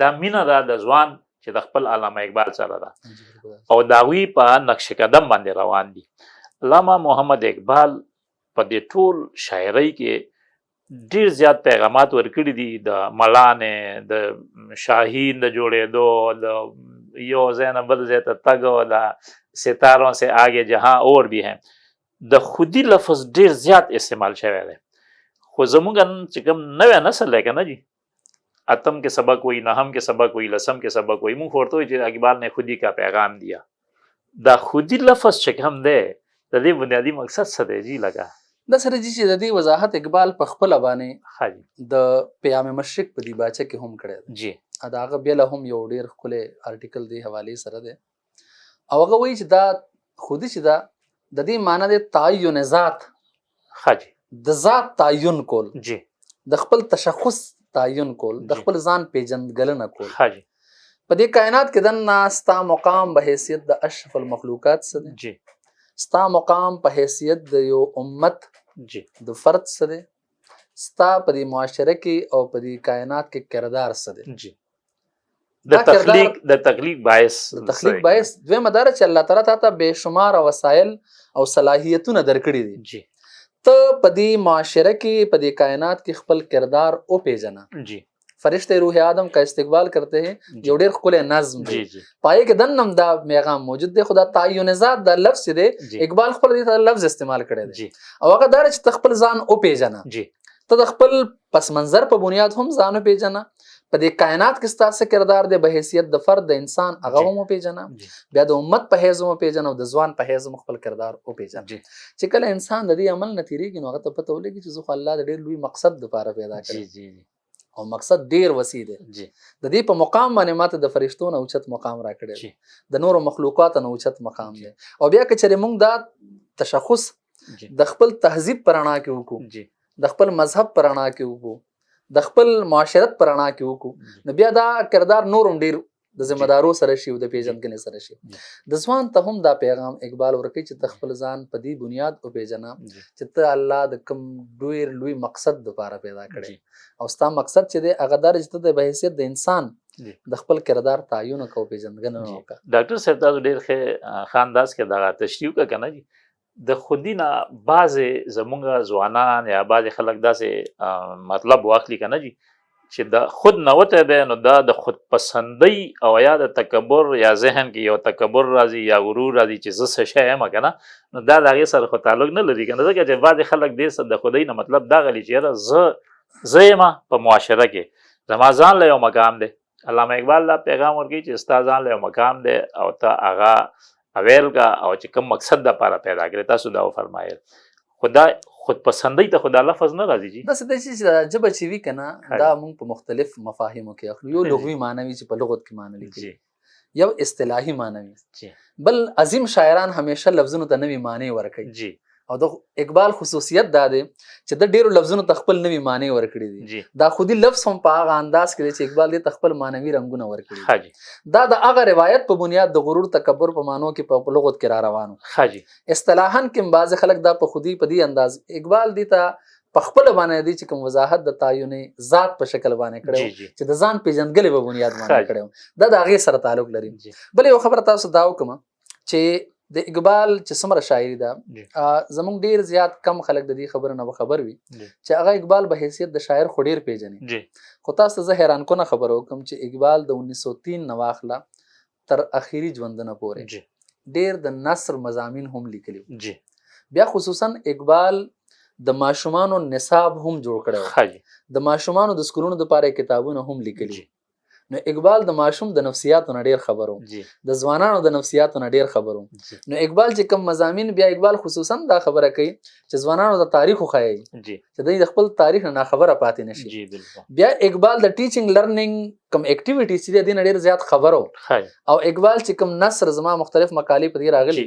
[SPEAKER 1] دا مینه ده د ځوان چې د خپل علامه اقبال سره ده او د هغوی په نقش قدم باندې روان دي. علامه محمد اقبال په دې ټول شاعرۍ کې ډېر زیات پیغامات ورکړي دي، د ملانې، د شاهین د جوړېدو، د یو ځای نه بل ځای ته تګ، او د ستاروں سے آگے جهاں اور بھی ہیں. د خودي لفظ ډېر زیات استعمال شوی دی. خو زموږ نن چې کوم نوی نسل دی که نه جي، اتم کې سبق وایي، نهم کې سبق وایي، لسم کې سبق وایي، موږ ورته وایو چې اقبال نے خودي کا پیغام دیا. دا خودي لفظ چې کوم دی د دې بنیادي مقصد څه دی جي؟ لکه
[SPEAKER 2] دا سره جي چې د دې وضاحت اقبال په خپله باندې د پیام مشرق په دیباچه کې هم کړی دی د هغه بېله هم یو ډېر ښکلی آرټیکل دې حوالې سره دی، او هغه وایي چې دا خودي چې ده د دې معنی دی تعین ذات، د ذات تعین کول، د خپل تشخص تعین کول، د خپل ځان پېژندګلنه کول. په دې کائنات کې دننه ستا مقام به حیثیت د اشرف المخلوقات څه دی، ستا مقام په حیثیت د یو امت د فرد څه دی، ستا په دې معاشره کې او په دې کائنات کې کردار څه دی.
[SPEAKER 1] د تخلیق، د تخلیق باعث،
[SPEAKER 2] د تخلیق باعث. دویمه دا ده چې الله تعالی تا ته بې شماره وسایل او صلاحیتونه درکړي دي. ته په دې معاشره کې، په دې کائنات کې خپل کردار او پیژنه. فرشته روح آدم کا استقبال کرتے ہیں، یو ډیر ښکلی نظم دی. پای کې دننه هم دا پیغام موجود دی، خو دا تعین ذات دا لفظ چې دی، اقبال خپل دې ته لفظ استعمال کړی دی، او هغه دا چې ته خپل ځان وپېژنه. ته د خپل پس منظر په بنیاد هم ځان وپېژنه، په دې کائنات کې ستا څه کردار دی به حیثیت د فرد، د انسان، هغه هم وپېژنه، بیا د امت په حیث هم وپېژنه، او د ځوان په حیث هم خپل کردار وپېژنه. چې کله انسان د دې عمل نه تېرېږي، نو هغه ته پته ولګي چې زه خو الله د ډېر لوی مقصد دپاره پیدا کړی، او مقصد ډیر وسیع دی. د دې په مقام باندې ماته د فرشتو نه اوچت مقام راکړی دی، د نورو مخلوقاتو نه اوچت مقام دی. او بیا که چېرې موږ دا تشخص د خپل تهذیب په رڼا کې وکړو، د خپل مذهب په رڼا کې وکړو، د خپل معاشرت په رڼا کې وکړو، نو بیا دا کردار نور هم ډیر د ذمہ دارو سره شي او د پیژندګنې سره شي. د ځوان ته هم دا پیغام اقبال ورکوي چې ته خپل ځان په دې بنیاد وپېژنه چې ته الله د کوم ډیر لوی مقصد دپاره پیدا کړی، او ستا مقصد چې دی هغه دا دی چې ته د به حیثیت د انسان د خپل کردار تعین وکړه او پېژندګنه وکړه.
[SPEAKER 1] ډاکټر صاحب، تاسو ډېر ښه ښه انداز کې دغه تشریح وکړه که نه جي. د خودي نه بعضې زمونږ ځوانان یا بعضې خلک داسې مطلب واخلي که نه جي، چې د خود نه وتی دی، نو دا د خود پسندۍ او یا د تکبر یا ذهن کې یو تکبر راځي یا غرور راځي چې زه څه شی یم که نه، نو دا د هغې سره خو تعلق نه لري که نه، ځکه چې بعضې خلک دې د خودۍ نه مطلب دا غلي چې یاره زه یم په معاشره کې، زما ځان له یو مقام دی. علامه اقبال دا پیغام ورکوي چې ستا ځان له یو مقام دی او ته هغه اویل کا، او چې کوم مقصد د پاره پیدا کړې. تاسو دا وفرمایل، خو دا خودپسندۍ ته خو دا لفظ نه راځي جي.
[SPEAKER 2] داسې دی چې دا ژبه چې وي که نه، دا موږ په مختلف مفاهیمو کې اخلو. یو لغوي معنی وي چې په لغت کې معنی لیکي، یو اصطلاحي معنی وي، بل عظیم شاعران همیشه لفظونو ته نوې معنی ورکوي. او د اقبال خصوصیت دا دی چې د ډیرو لفظونو ته خپل نوې معنی ورکړي دي. دا خودي لفظ هم په هغه انداز کې دی چې اقبال دې ته خپل معنوي رنګونه ورکړي دي. دا د هغه روایت په بنیاد د غرور تکبر په معنو کې په لغت کې را روانو. اصطلاحاً کې بعضې خلک دا په خودي په دې انداز اقبال دې ته په خپله باندې دی چې کوم وضاحت د تعین ذات په شکل باندې کړی، چې د ځان پېژندګلې په بنیاد باندې کړی، دا د هغې سره تعلق لري. بله یو خبره تاسو دا وکړم چې د اقبال چې څومره شاعري ده، زمونږ ډیر زیات کم خلک د دې خبرې نه به خبر وي چې هغه اقبال به حیثیت د شاعر خو ډیر پېژني. خو تاسو ته زه حیران کونه خبره وکړم چې اقبال د 1903 نه واخله تر اخري ژوندونه پورې ډیر د نثر مضامین هم لیکلي وو. بیا خصوصا اقبال د ماشومانو نصاب هم جوړ کړی و، د ماشومانو د سکولونو دپاره یې کتابونه هم لیکلي. نو اقبال د ماشوم د نفسیاتو نه ډیر خبر و، د ځوانانو د نفسیاتو نه ډیر خبر و. نو اقبال چې کوم مضامین، بیا اقبال خصوصا دا خبره کوي چې ځوانانو ته تاریخ وښایي چې دوی د خپل تاریخ نه ناخبره پاتې نه شي. بیا اقبال د ټیچینګ لرنینګ کوم اکټیویټیز چې دی، دې نه ډیر زیات خبر و. او اقبال چې کوم نثر، زما مختلف مقالې په دې راغلي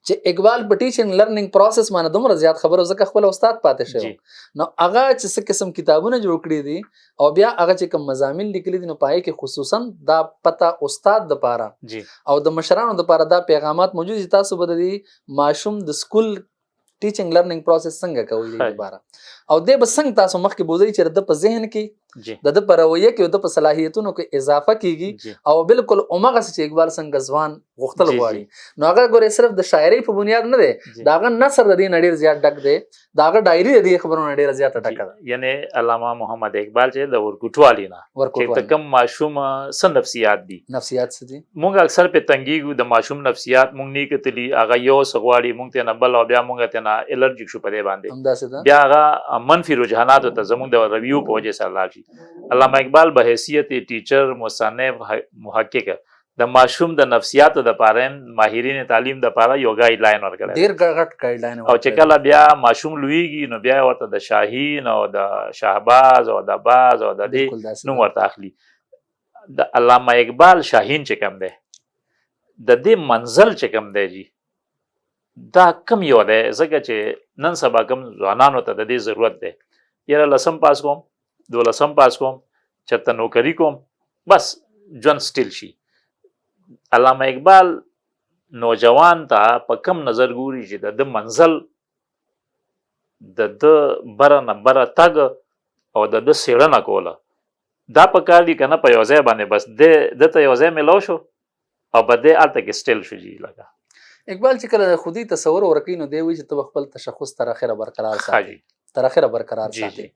[SPEAKER 2] چې اقبال په ټیچینګ لرنینګ پروسس باندې دومره زیات خبرو، ځکه خپل استاد پاتې شوی، نو هغه چې څه قسم کتابونه جوړ کړي دي او بیا هغه چې کوم مضامین لیکلي دي، نو پای کې خصوصا دا پته استاد د پاره او د مشرانو د پاره دا پیغامات موجود دي، تاسو به د دې ماشوم د سکول ټیچینګ لرنینګ پروسس څنګه کوئ دې لپاره، او دې به څنګه تاسو مخکې بوځئ چې د په ذهن کې، د ده په رویه کې او د په صلاحیتونو کې اضافه کیږي، او بالکل هماغسې چې اقبال څنګه ځوان غوښتل غواړي. نو هغه ګورې صرف د شاعرۍ په بنیاد نه دی، د هغه نثر د دې نه ډېر زیات ډک دی، د هغه ډایري د دې خبرو نه ډېره زیاته ډکه ده.
[SPEAKER 1] یعنی علامه محمد اقبال چې د ورکوټوالي نه،
[SPEAKER 2] ورکوټوالي
[SPEAKER 1] چې د کوم ماشوم څه نفسیات دي،
[SPEAKER 2] نفسیات څه دي،
[SPEAKER 1] موږ اکثر پې تنګېږو. د ماشوم نفسیات موږ نه کتلي، هغه یو څه غواړي، موږ ترې نه بل، او بیا موږ ترې نه الرجیک شو په دې باندې،
[SPEAKER 2] همداسې ده.
[SPEAKER 1] بیا هغه منفي رجحاناتو ته زموږ د رویو په وجې سره لاړ شي. علامه اقبال به حیثیت ټیچر، مصنف، محقق د ماشوم د نفسیاتو د پاره هم ماهرین تعلیم د پاره یو ګایډ لاین ورکړی دی.
[SPEAKER 2] ډیر غټ ګایډ لاین
[SPEAKER 1] او چې کله بیا ماشوم لویږي، نو بیا ورته د شاهین او د شهباز او د باز او د دې نوم ورته اخلي. د علامه اقبال شاهین چې کوم دی، د دې منزل چې کوم دی جی، دا کم یو دی، ځکه چې نن سبا کوم ځوانانو ته د دې ضرورت دی، یاره لسم پاس کوم، دولسم پاس کوم، چېرته نوکري کوم، بس ژوند سټیل شي. علامه اقبال نوجوان ته په کم نظر ګوري چې د ده منزل، د ده بره نه بره تګ او د ده څېړنه کوله، دا په کار دي که نه په یو ځای باندې بس ده ته یو ځای میلاو شو او په دې هلته کې سټیل شو جی. لکه
[SPEAKER 2] اقبال چې کله د خودي تصور ورکوي نو دی وایي چې ته به خپل تشخص تر اخره برقرار ساتې، تر اخره برقرار ساتې.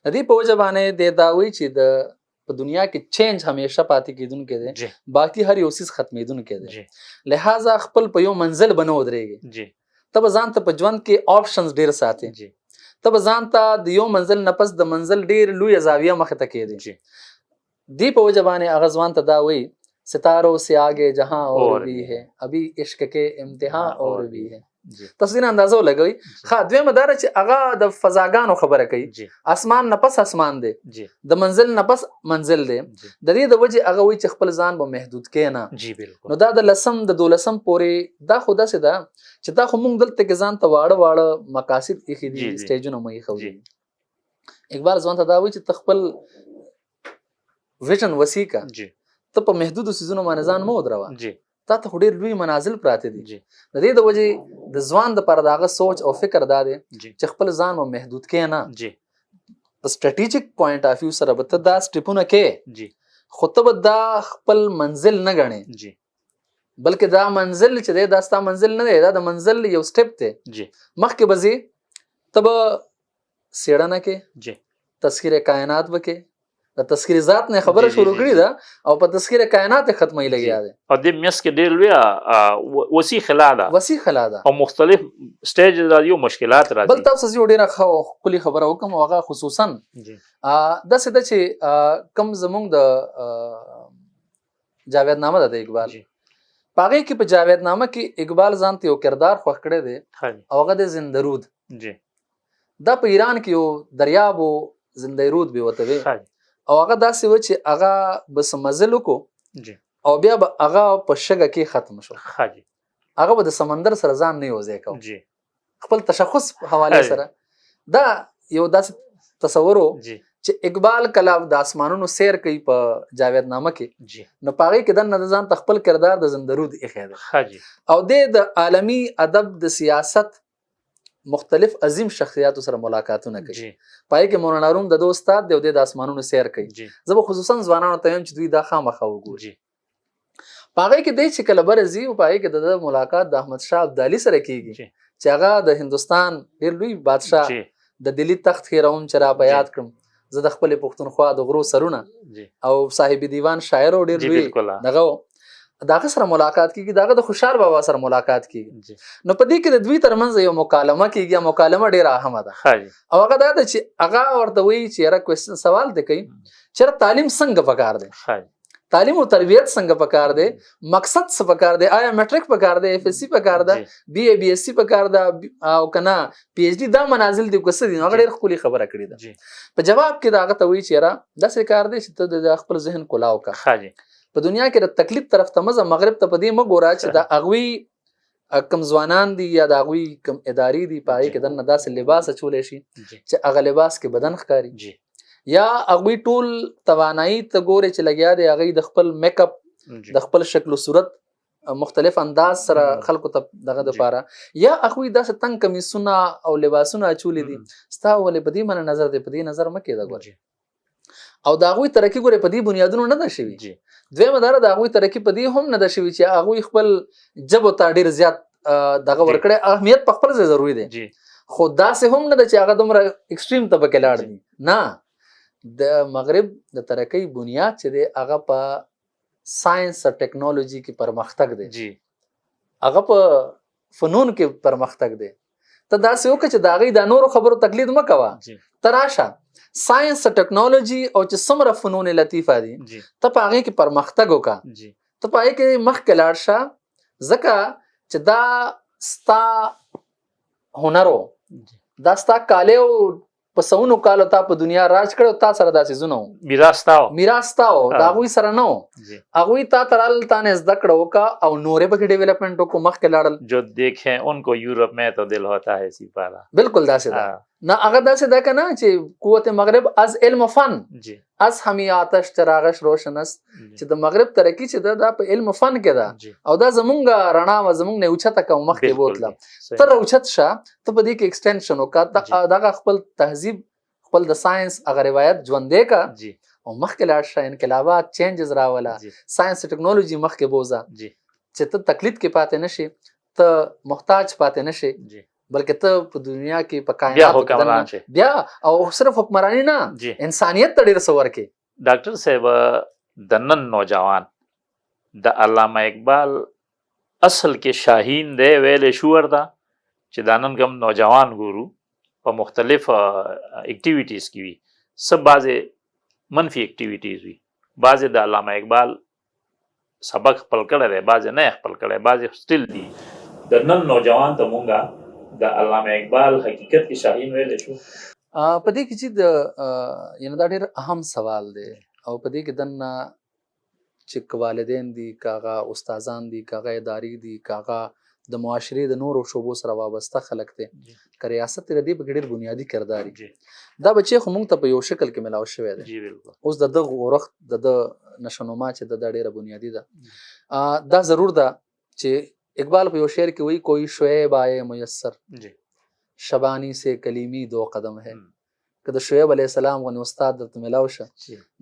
[SPEAKER 2] د دې په وجه باندې دی دا وایي چې د په دنیا کې چینج همیشه پاتې کېدونکی دی، باقي هر یو څیز ختمېدونکی دی، لہذا خپل په یو منزل به نه ودرېږي. ته به ځان ته په ژوند کې آپشنز ډېر ساتې، ته به ځان ته د یو منزل نه پس د منزل ډېر لویه زاویه مخې ته کېدې. دې په وجه باندې هغه ځوان ته دا وایي ستاروں سے آگے جہاں اور بھی ہے، ابھی عشق کے امتحان اور بھی ہے. تاسو دې اندازه ولګوئ. ښه، دویمه دا ده چې هغه د فضاګانو خبره کوي، اسمان نه پس اسمان دی، د منزل نه پس منزل دی. د دې د وجې هغه وایي چې خپل ځان به محدود کې نه. نو دا د لسم د دولسم پورې دا خو داسې ده چې دا خو مونږ دلته کې ځان ته واړه واړه مقاصد ایښي دي، سټیجونه مو ایښودي. اقبال ځوان ته دا وایي چې ته خپل ویژن وسیع که، ته په محدودو څیزونو باندې ځان مه ودروه، تا ته خو ډېر لوی منازل پراته دي. د دې د وجې د ځوان دپاره د هغه سوچ او فکر دا دی چې خپل ځان به محدود کې نه، په strategic point of view سره به ته دا سټیپونه کې، خو ته به دا خپل منزل نه ګڼې، بلکې دا منزل چې دی دا ستا منزل نه دی، دا د منزل یو سټیپ دی. مخکې به ځې، ته به څېړنه کې، تسخیر کائنات به کې، د تسخیر ذات نه خبره شروع کړې ده او په تسخیر کائنات ختمي لګیا ده.
[SPEAKER 1] او دې میس کې ډېر لویه وسیع خلا ده،
[SPEAKER 2] وسیع خلا ده
[SPEAKER 1] او مختلف سټیج راځي او مشکلات راځي.
[SPEAKER 2] بل تاسو یو ډېره ښه او ښکلې خبره وکړم، او هغه خصوصا داسې ده چې کوم زمونږ د جاوید نامه ده د اقبال، په هغې کې په جاوید نامه کې اقبال ځان ته یو کردار خوښ کړی دی او هغه دی زندرود. دا په ایران کې یو دریاب و، زندرود به ورته وي، او هغه داسې و چې هغه به څه مزل وکړو او بیا به هغه په شګه کې ختم شو. هغه به د سمندر سره ځان نه یو ځای کاوه، خپل تشخص حواله سره. دا یو داسې تصور و چې اقبال کله د اسمانونو سیر کوي په جاوید نامه کې، نو په هغې کې دننه د ځان ته خپل کردار د زندرود ایښی دی. او دی د عالمي ادب د سیاست مختلف عظیم شخصیاتو سره ملاقاتونه کوي. پای کې مولانا روم د دوه استاد دی او دی د اسمانونو سیر کوي. زه به خصوصا ځوانانو ته وایم چې دوی دا خامخا وګوري. په هغې کې دی چې کله بره ځي او په هغې کې د ده ملاقات د احمد شاه ابدالي سره کېږي چې هغه د هندوستان ډېر لوی بادشاه، د دلي تخت هېروم چې را په یاد کړم زه د خپلې پښتونخوا د غرو سرونه، او صاحب دیوان شاعر و ډېر لوی دغه و، د هغه سره ملاقات کیږي، د هغه د خوشحال بابا سره ملاقات کیږي. نو په دې کې د دوی ترمنځ یو مکالمه کیږي، مکالمه ډیره اهمه ده. او هغه دا ده چې هغه ورته وایي چې یاره کوېسچن سوال دی کوي چې یاره تعلیم څنګه پکار دی، تعلیم او تربیت څنګه پکار دی، مقصد څه پکار دی، آیا میټریک پکار دی، اف اس سی پکار ده، بی ای بی اس سی پکار ده او که نه پی ایچ ډي، دا منازل دي که څه دي. نو هغه ډېر ښکلې خبره کړې ده. په جواب کې د هغه ته وایي چې یاره داسې کار دی چې ته د خپل ذهن کولاو کړه، په دنیا کې د تقلید طرف ته مه ځه، مغرب ته په دې مه ګوره چې د هغوی کم ځوانان دي یا د هغوی کم ادارې دي په هغې کې دننه داسې لباس اچولی شي چې هغه لباس کې بدن ښکاري، یا هغوی ټول توانایي ته ګوري چې لګیا دی هغوی د خپل میک اپ د خپل شکل و صورت مختلف انداز سره خلکو ته دغه دپاره، یا هغوی داسې تنګ کمیسونه او لباسونه اچولي دي، ستا ولې په دې باندې نظر دی، په دې نظر مه کېده ګورې. او د هغوی ترقي ګورې په دې بنیادونو نه ده شوي. دویمه دا ده د هغوی ترقي په دې هم نه ده شوي چې هغوی خپل ژبو ته ډېر زیات دغه ورکړی، اهمیت په خپل ځای ضروري دی، خو داسې هم نه ده چې هغه دومره اکستریم ته پکې لاړ دي. نه، د مغرب د ترقۍ بنیاد چې دی هغه په ساينس او ټکنالوژي کې پرمختګ دی، هغه په فنون کې پرمختګ دی. ته داسې وکړه چې د هغې د نورو خبرو تقلید مه کوه، ته راشه ساينس او ټکنالوژي او چې څومره فنون لطیفه دي ته په هغې کې پرمختګ وکړه، ته په هغې کې مخکې لاړ شه، ځکه چې دا ستا هنر و، دا ستا کالی و، په سوونو کالو تا په دنیا راج کړی او تا سره دا څیزونه وو،
[SPEAKER 1] میراث تا و،
[SPEAKER 2] میراث تا و، د هغوی سره نه و. هغوی تا ته راغلل، تا نه زده کړه وکړه او نورې پکې ډیولپمنټ وکړو، مخکې لاړل.
[SPEAKER 1] جو دیکھیں ان کو یورپ میں تو دل ہوتا ہے سپارہ.
[SPEAKER 2] بالکل داسې ده. نه هغه داسې ده که نه چې قوت مغرب از علم و فن از همی آتش چراغش روشن است، چې د مغرب ترقي چې ده دا په علم و فن کې ده، او دا زمونږ رڼا وه، زمونږ نه یې اوچته کړه او مخکې بوتله. ته راوچت شه، ته په دې کې اکسټنشن وکړه، ته دغه خپل تهذیب، خپل د ساينس هغه روایت ژوندی کړه او مخکې لاړ شه، انقلابات چینجز راوله، ساينس ټکنالوژي مخکې بوځه، چې ته تقلید کې پاتې نه شې، ته محتاج پاتې نشي، بلکې ته په دنیا کې په کائنات
[SPEAKER 1] کې
[SPEAKER 2] بیا او صرف حکمرانی نه، انسانیت ته ډېر څه ورکې.
[SPEAKER 1] ډاکټر صاحب، د نن نوجوان د علامه اقبال اصل کې شاهین دی ویلی شو ورته چې دا نن کوم نوجوان ګورو په مختلف activities کې وي، څه بعضې منفي activities وي، بعضې د علامه اقبال سبق خپل کړی دی، بعضې نه خپل کړی، بعضې still دي. د نن نوجوان ته مونږه د علامه اقبال حقیقت کې شاهین ویلی شو؟
[SPEAKER 2] په دې کې چې د یعنی دا ډېر اهم سوال دی، او په دې کې دننه چې که والدین دي، که هغه استادان دي، که هغه ادارې دي، که هغه د معاشرې د نورو شعبو سره وابسته خلک دی، که ریاست دی، د دې پکې ډېر بنیادي کردار دی. دا بچی خو مونږ ته په یو شکل کې ملاو شوی دی. اوس د ده غورښت، د ده نشونما چې ده ډېره بنیادي ده. دا ضرور ده چې اقبال په یو شعر کې وایي، کوئی شعیب آئے میسر شبانی سے کلیمی دو قدم ہے. که د شعیب علیه السلام غوندې استاد درته ملاو شه،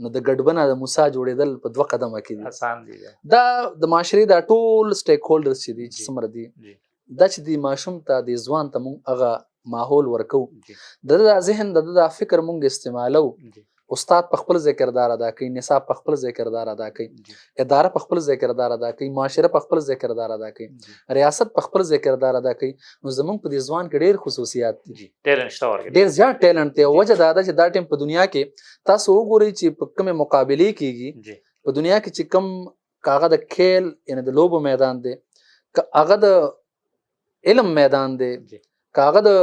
[SPEAKER 2] نو د ګډبنه د موسی جوړېدل په دوه قدمه کې دي.
[SPEAKER 1] اسان دي.
[SPEAKER 2] دا د معاشرې دا ټول stakeholders چې دي، چې څومره دي، دا چې د ماشوم ته، د ځوان ته مونږ هغه ماحول ورکوو، د ده دا ذهن، د ده دا فکر مونږ استعمالوو. استاد په خپل ځای کردار ادا کوي، نصاب په خپل ځای کردار ادا کوي، اداره په خپل ځای کردار ادا کوي، معاشره په خپل ځای کردار ادا کوي، ریاست په خپل ځای کردار ادا کوي. نو زمونږ په دې ځوان کې ډېر خصوصیات دي، ډېر زیات ټیلنټ دی. وجه دا ده چې دا ټیم په دنیا کې تاسو وګورئ چې په کومې مقابلې کېږي په دنیا کې، چې کوم که هغه د کھیل یعنی د لوبو میدان دی، که هغه د علم میدان دی، که هغه د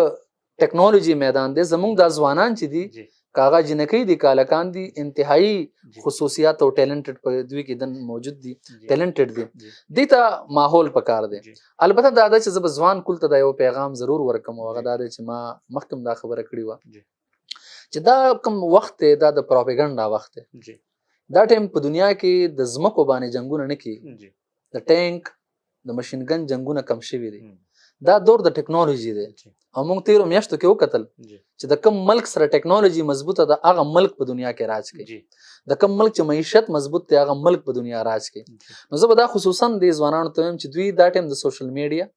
[SPEAKER 2] ټکنالوژي میدان دی، زمونږ دا ځوانان چې دي، که هغه جینکۍ دي، که هلکان دي، انتهایی خصوصیات او talented په دوی کې دن موجود دي، talented دي. دې ته ماحول پکار دی. البته دا ده چې زه به ځوان کل ته دا یو پیغام ضرور ورکم، او هغه دا دی چې ما مخکې هم دا خبره کړې وه چې دا کوم وخت دی، دا د پروپاګنډا وخت دی. دا ټایم په دنیا کې د ځمکو باندې جنګونه نه کېږي، د ټانک، د machine gun جنګونه کم شوي دي. دا دور د ټکنالوژي دی، او موږ تیرو میاشتو کې وکتل چې د کوم ملک سره ټکنالوژي مضبوطه ده، هغه ملک په دنیا کې راج کوي. د کوم ملک چې معیشت مضبوط دی، هغه ملک په دنیا راج کوي. نو زه به دا خصوصا دې ځوانانو ته وایم چې دوی دا ټایم د social media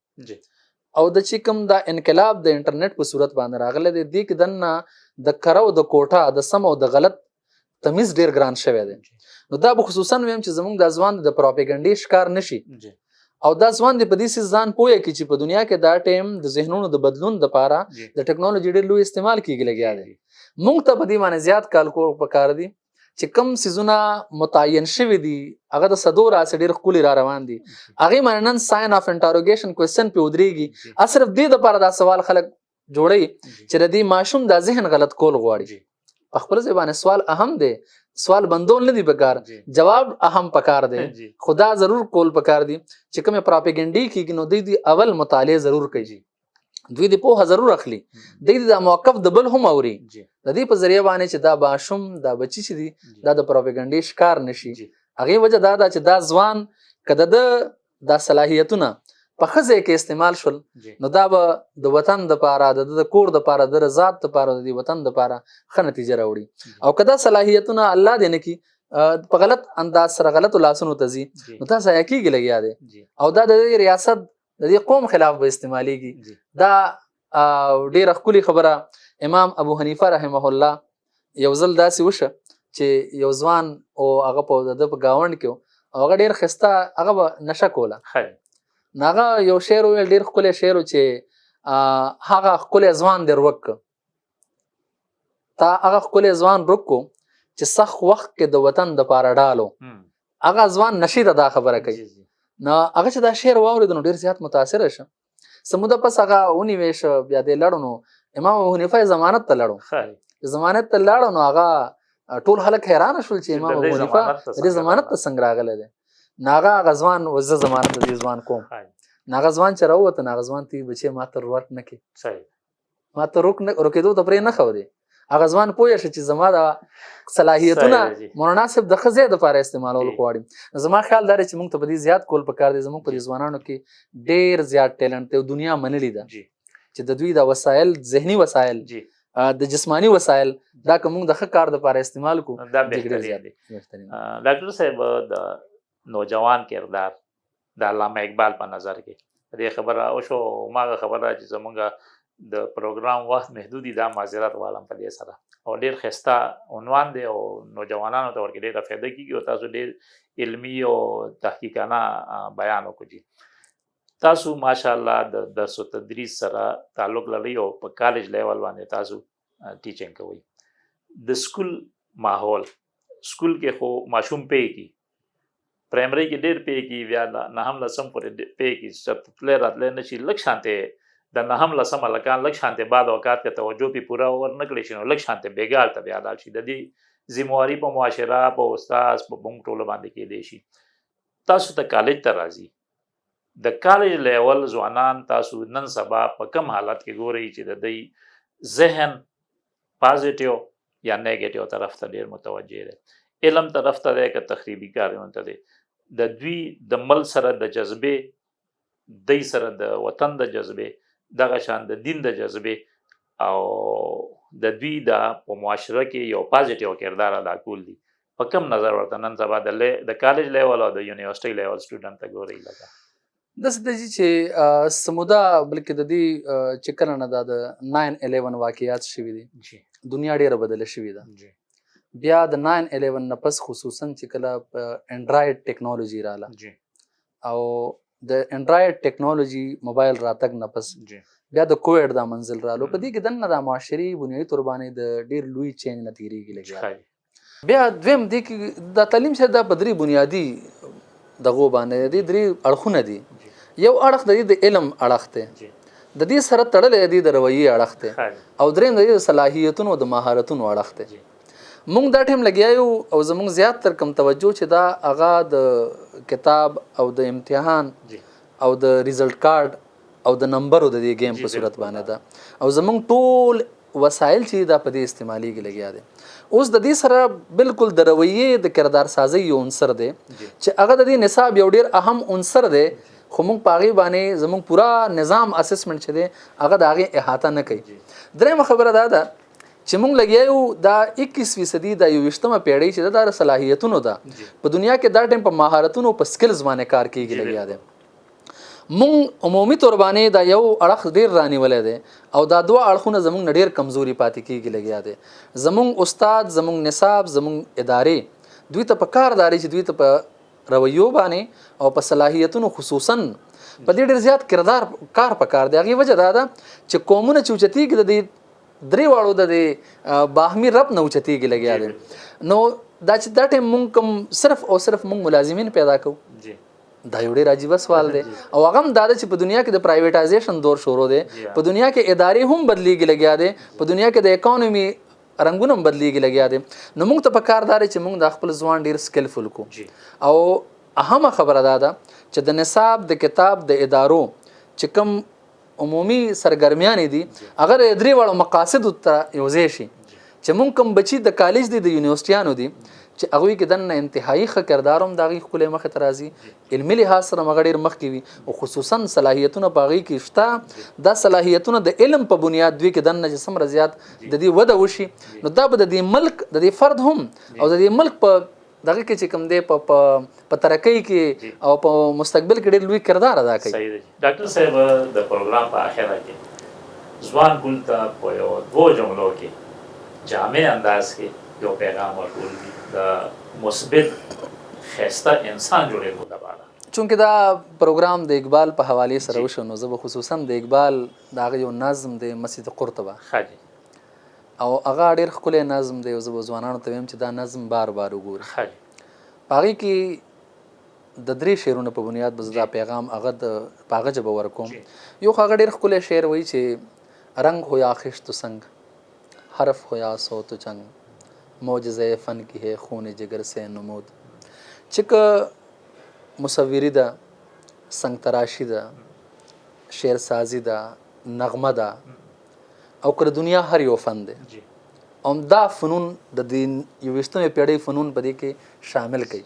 [SPEAKER 2] او د چې کوم دا انقلاب د انټرنیټ په صورت باندې راغلی دی، دې کې دننه د کره او د کوټه، د سم او د غلط تمیز ډیر ګران شوی دی. نو دا به خصوصا وایم چې زمونږ دا ځوان د پروپاګنډې ښکار نشي، او دا ځوان دی په دې څیز ځان پوهه کړي چې په دنیا کې دا ټایم د ذهنونو د بدلون دپاره د ټکنالوژي ډېر لوی استعمال کېږي لګیا دی. مونږ ته په دې باندې زیات کال کور پکار دی چې کوم څیزونه متعین شوي دي، هغه د صدو راهیسې ډېر ښکلي را روان دي، هغې باندې نن sign of interrogation question پرې ودرېږي. صرف دې دپاره دا سوال خلک جوړوي چې د دې ماشوم دا ذهن غلط کول غواړي. په خپل ځای باندې سوال اهم دی، سوال بندول نه دی پکار، جواب اهم پکار دی. خو دا ضرور کول پکار دی چې کومې پراپیګنډې کېږي، نو دوی دې اول مطالعه ضرور کوي، دوی دې پوهه ضرور اخلي، دوی دې دا موقف د بل هم اوري، د دې په ذریعه باندې چې دا ماشوم، دا بچی چې دي، دا د پراپیګنډې ښکار نشي. هغې وجه دا ده چې دا ځوان که د ده دا صلاحیتونه په ښه ځای کې استعمال شول، نو دا به د وطن دپاره، د ده د کور دپاره، د ده ذات دپاره، د دې وطن دپاره ښه نتیجه راوړي. او که دا صلاحیتونه الله دې نه کړي په غلط انداز سره غلطو لاسونو ته ځي، نو دا ضایع کېږي لګیا دی، او دا د دې ریاست، د دې قوم خلاف به استعمالیږي. دا ډېره ښکلې خبره امام ابو حنیفه رحمه الله یو ځل داسې وشه چې یو ځوان او هغه په د ده په ګاونډ کې او هغه ډېر ښایسته، هغه به نشه کوله. نو هغه یو شعر وویل، ډېر ښکلی شعر و چې هغه ښکلی ځوان دې ورک کړ، تا هغه ښکلی ځوان ورک کړو چې سخت وخت کې د وطن دپاره ډالو. هغه ځوان نشي ته دا خبره کوي. نو هغه چې دا شعر واورېد نو ډېر زیات متاثره شه. څه موده پس هغه ونیوی شه، بیا دی لاړو، نو امام ابو حنیفه یې ضمانت ته لاړو. ضمانت ته لاړو نو هغه ټول خلک حیران شول چې امام ابو حنیفه د دې ضمانت ته څنګه راغلی دی. نو هغه هغه ځوان و، زه ضمانت د دې ځوان کوم. نو هغه ځوان چې راووته، نو هغه ځوان ته یې بچی ما ته ورک نه کړې، ما ته رکېدو ته پرې نه ښودې. هغه ځوان پوه شو چې زما دا صلاحیتونه مولانا صاحب د ښه ځای دپاره استعمالول غواړي. زما خیال دا دی چې موږ ته په دې زیات کول پکار دی. زموږ په دې ځوانانو کې ډېر زیات ټیلنټ دی او دنیا منلې ده چې د دوی دا وسایل، ذهني وسایل، د جسماني وسایل، دا که موږ د ښه کار دپاره استعمال کړو،
[SPEAKER 1] دا بهترین دی. ډاکټر صاحب، د نوجوان کردار د علامه اقبال په نظر کې په دې خبره وشو. ماغه خبره چې زمونږ د پروګرام وخت محدود دی، دا معذرت غواړم په دې سره. او ډیر ښایسته عنوان دی او نوجوانانو ته ورکې ډیره فایده کیږي او تاسو ډیر علمي او تحقیقانه بیان وکړي. تاسو ماشاءالله د درس او تدریس سره تعلق لرئ او په کالج لیول باندې تاسو ټیچینګ کوئ. د سکول ماحول، سکول کې خو ماشوم پی کی، پرایمري کې ډیر پی کی، بیا نهم لسم پورې پی کی، چې تللی راتلی نه شي، لږ شانتې د نهم لسم هلکان لږ شانتې بعد اوقات کې توجه پې پوره ورنه کړی شي، نو لږ شانتې بېګار ته بیا لاړ شي. د دې ذمهواري په معاشره، په استاد، په موږ ټولو باندې کېدی شي. تاسو ته کالج ته راځي، د کالج لیول ځوانان تاسو نن سبا په کم حالت کې ګورئ چې د دوی ذهن پازیټیو یا نیګیټیو طرف ته ډیر متوجه دی، علم طرف ته دی که تخریبي کارونو ته دی؟ د دوی د مل سره د جذبې، دی سره د وطن د جذبې، دغه شان د دین د جذبې او د دوی د په معاشره کې یو پازیټیو کردار ادا کول دي، په کوم نظر ورته نن سبا د کالج لیول او د یونیورسټۍ لیول سټوډنټ ته ګورئ؟ لکه
[SPEAKER 2] داسې دی چې څه موده، بلکې د دې چې کله نه دا د 9/11 واقعات شوي دي، دنیا ډېره بدله شوې ده. بیا د 9/11 نه پس خصوصا چې کله په انډراید ټکنالوژي رااله او د انډراید ټکنالوژي موبایل راتګ نه پس بیا د کوویډ دا منزل رالو، په دې کې دننه د معاشري بنیادي تور باندې د ډېر لوی چینج نه تېرېږي لګیا. بیا دویم دې کې د تعلیم سره دا په درې بنیادي دغو باندې د دې درې اړخونه دي. یو اړخ د دې د علم اړخ دی، د دې سره تړلی د دې د رویې اړخ دی، او دریم د دې د صلاحیتونو د مهارتونو اړخ دی. مونږ دا ټیم لګیا یو او زمونږ زیات تر کم توجه چې دا هغه د کتاب او د امتحان او د ریزلټ کارت او د نمبرو د دې ګیم په صورت باندې ده، او زمونږ ټول وسایل چې دا په دې استعمالیږي لګیا دی. اوس د دې سره بالکل د رویې د کردار سازۍ یو عنصر دی چې هغه د دې نصاب یو ډیر اهم عنصر دی، خو مونږ په هغې باندې زمونږ پوره نظام اسسمنټ چې دی هغه د هغې احاطه نه کوي. درېیمه خبره دا ده چې مونږ لګیا یو دا 21 صدي، دا 21مه پیړۍ چې دا د صلاحیتونو ده، په دنیا کې دا ټایم په مهارتونو په سکلز باندې کار کیږي لګیا دی. مونږ عمومي طور باندې دا یو اړخ ډیر رانیولی دی او دا دوه اړخونه زمونږ نه ډیر کمزوري پاتې کیږي لګیا دی. زمونږ استاد، زمونږ نصاب، زمونږ ادارې دوی ته په کار داري چې دوی ته په رویو باندې او په صلاحیتونو خصوصا په دې ډیر زیات کردار کار په کار دی. هغې وجه دا ده چې قومونه چې اوچتېږي د دې درې واړو د دې باهمي رب نه اوچتېږي لګیا دی. نو دا چې دا ټایم مونږ کوم صرف او صرف مونږ ملازمین پیدا کوو، دا یو ډېر عجیبه سوال دی. او هغه هم دا ده چې په دنیا کې د پرایویټایزیشن دور شروع دی، په دنیا کې ادارې هم بدلیږي لګیا دی، په دنیا کې د اکانومي رنګونه هم بدلیږي لګیا دی. نو مونږ ته په کار دا دی چې مونږ د خپل ځوان ډېر سکلفل کو. او اهمه خبره دا ده چې د نصاب د کتاب د ادارو چې کوم عمومي سرګرمیانې دي هغه د درې واړو مقاصدو ته یو ځای شي، چې مونږ کوم بچي د کالج دي، د یونیورسټیانو دي، چې هغوی کې دننه انتهایی ښه کردار هم د هغوی ښکلی مخې ته راځي، علمي لحاظ سره هم هغه ډېر مخکې وي، او خصوصا صلاحیتونه په هغوی کې شته. دا صلاحیتونه د علم په بنیاد دوی کې دننه چې څومره زیات د دې وده وشي، نو دا به د دې ملک د دې فرد هم او د دې ملک په دغه کې چې کوم دی په ترقۍ کې او په مستقبل کې ډېر لوی کردار ادا کوي.
[SPEAKER 1] صحیح دی ډاکټر صاحب. د پروګرام په اخره کې ځوان ګل ته په یو دوو جملو کې جامع انداز کې یو پیغام ورکول دي د مثبت ښایسته انسان جوړېدو لپاره.
[SPEAKER 2] چونکه دا پروګرام د اقبال په حوالې سره وشو، نو زه به خصوصا د اقبال د هغه یو نظم دی مسجد قرطبه، او هغه ډېر ښکلی نظم دی، او زه به ځوانانو ته وایم چې دا نظم بار بار وګوري. په هغې کې د درې شعرونو په بنیاد به زه دا پیغام هغه په هغه ژبه ورکوم. یو خو هغه ډېر ښکلی شعر وایي چې رنګ هو یا خشت و سنګ، حرف هو یا صوت و چنګ، معجزه فن کی ہے خون جگر سے نمود. چې که مصوري ده، سنګ تراشي ده، شعر سازي ده، نغمه ده، او که د دنیا هر یو فن دی، همدا فنون د دې 21مې پیړۍ فنون په دې کې شامل کوي.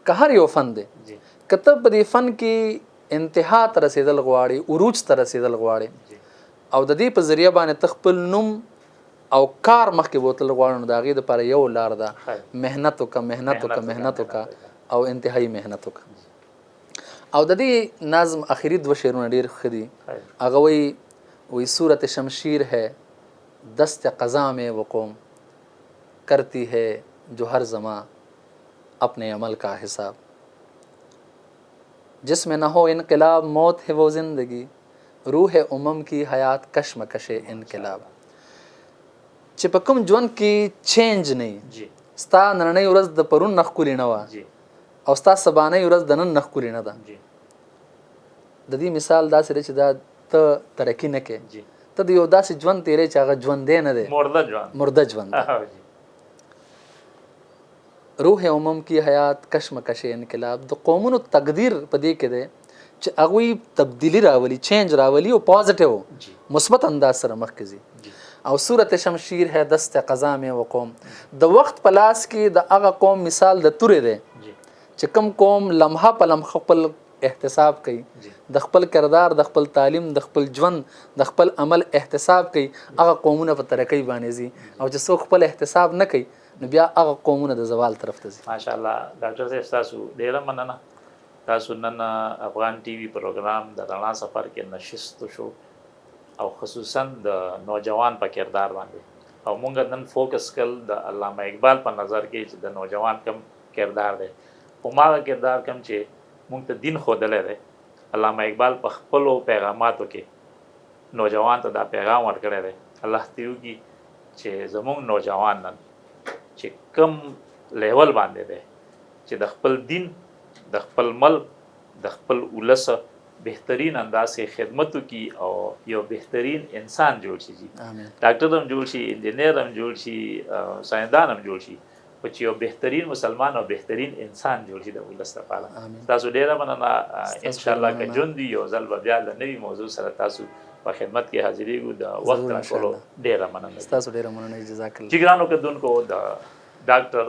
[SPEAKER 2] که هر یو فن دی، که ته په دې فن کې انتها ته رسېدل غواړې، عروج ته رسېدل غواړې، او د دې په ذریعه باندې ته خپل نوم او کار مخکې بوتل غواړې، نو د هغې دپاره یو لار ده، محنت وکړه، محنت وکړه، محنت وکړه، او انتهایی محنت وکړه. او د دې نظم اخري دوه شعرونه ډېر ښه دي. هغه وایي، وایي صورت شمشیر ہے دست قضا میں وہ قوم، کرتی ہے جو هر زما اپنے عمل کا حساب، جس میں نہ ہو انقلاب موت ہے وہ زندگی، روح امم کی حیات کشمکش انقلاب. چې په کوم ژوند کې چینج نه، ستا نننۍ ورځ د پرون نه ښکلې نه وه او ستا سبانۍ ورځ د نن نه ښکلې نه ده. د دې مثال داسې دی چې دا ته ترقي نه کوې، ته د یو داسې ژوند تېرې چې هغه ژوندی نه دی،
[SPEAKER 1] مرده ژوند،
[SPEAKER 2] مرده ژوند. روح عموم کی حیات کشمکش انقلاب. د قومونو تقدیر په دې کې دی چې هغوی تبدیلي راولي، چینج راولي او پازیټیو مثبت انداز سره مخکې ځي. او صورت شمشیر ہے دست قضا میں و قوم، د وخت په لاس کې د هغه قوم مثال د تورې دی چې کوم قوم لمحه په لمحه خپل احتساب کوي، د خپل کردار، د خپل تعلیم، د خپل ژوند، د خپل عمل احتساب کوي، هغه قومونه په ترقۍ باندې ځي. او چې څوک خپل احتساب نه کوي نو بیا هغه قومونه د زوال طرف ته ځي.
[SPEAKER 1] ماشاءالله ډاکټر صاحب تاسو ډېره مننه. تاسو نن افغان ټي وي پروګرام د رڼا سفر کې نشست شو او خصوصا د نوجوان په کردار باندې، او مونږ نن فوکس کړ د علامه اقبال په نظر کې چې د نوجوان کوم کردار دی، هماغه کردار کوم چې مونږ ته دین ښودلی دی. علامه اقبال په خپلو پیغاماتو کې نوجوان ته دا پیغام ورکړی دی. الله دې وکړي چې زمونږ نوجوان نن چې کوم لیول باندې دی چې د خپل دین، د خپل ملک، د خپل ولس بهترین انداز کې خدمت وکړي او یو بهترین انسان جوړ شي. ډاکټر هم جوړ شي، انجنیر هم جوړ شي، ساینسدان هم جوړ شي، خو چې یو بهترین مسلمان او بهترین انسان جوړ شي د ولس لپاره. تاسو ډېره مننه. انشاءالله که ژوند وي یو ځل به بیا له نوي موضوع سره تاسو په خدمت کې حاضرېږو. د وخت راکولو ډېره مننه.
[SPEAKER 2] ستاسو ډېره مننه، جزاک الله.
[SPEAKER 1] چې ګرانو کتونکو، د ډاکټر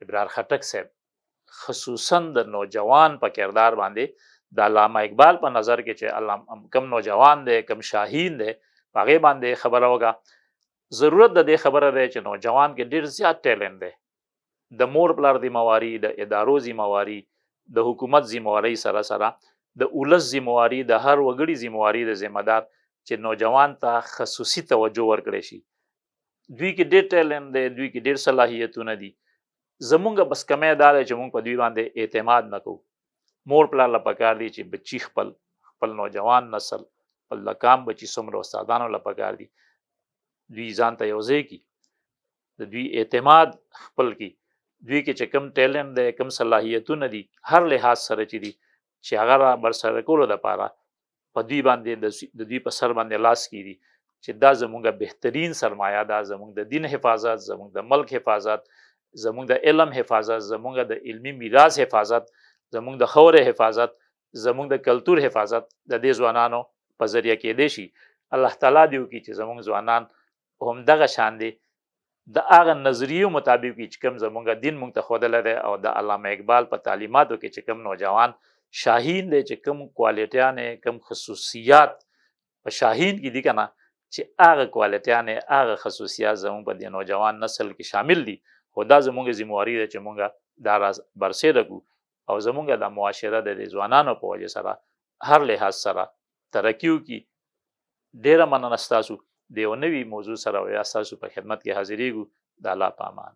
[SPEAKER 1] ابرار خټک صاحب خصوصا د نوجوان په کردار باندې د علامه اقبال په نظر کې چې کم نوجوان دی، کم شاهین دی، په هغې باندې خبره وکړه. ضرورت د دې خبره دی چې نوجوان کې ډېر زیات ټیلنټ دی. د مور پلار ذمہواري، د ادارو ذمہواري، د حکومت ذمہواري سره سره د ولس ذمہواري، د هر وګړي ذمہواري د ذمہ دار چې نوجوان ته خصوصي توجه ورکړی شي. دوی کې ډېر ټیلنټ دی، دوی کې ډېر صلاحیتونه دي. زمونږ بس کمی دا دی چې مونږ په دوی باندې اعتماد نه کوو. مور پلار له پکار دي چې بچي خپل، خپل نوجوان نسل، خپل د کام بچي څومره استادانو له پکار دي دوی ځان ته یو ځای کړي، د دوی اعتماد خپل کړي. دوی کې چې کوم ټیلنټ دی، کوم صلاحیتونه دي، هر لحاظ سره چې دي چې هغه را برسره کولو دپاره په دوی باندې د دوی په سر باندې لاس کیږي چې دا زمونږ بهترین سرمایه ده، زمونږ د دین حفاظت، زمونږ د ملک حفاظت، زمونږ د علم حفاظت، زمونږ د علمي میراث حفاظت، زمونږ د خاورې حفاظت، زمونږ د کلتور حفاظت د دې ځوانانو په ذریعه کېدی شي. الله تعالی دې وکړي چې زمونږ ځوانان همدغه شان دي د هغه نظریو مطابق وي چې کوم زمونږ دین مونږ ته ښودلی دی او د علامه اقبال په تعلیماتو کې چې کوم نوجوان شاهین دی، چې کوم کوالټیانې، کوم خصوصیات په شاهین کې دي که نه، چې هغه کوالټیانې، هغه خصوصیات زمونږ په دې نوجوان نسل کې شامل دي. خو دا زمونږ ذمهواري ده چې مونږ دا راز برسېره کړو او زمونږ د معاشره د دې ځوانانو په وجه سره هر لحاظ سره ترقي وکړي. ډېره مننه ستاسو د یو نوي موضوع سره یا ستاسو په خدمت کې حاضرېږو. د الله په امان.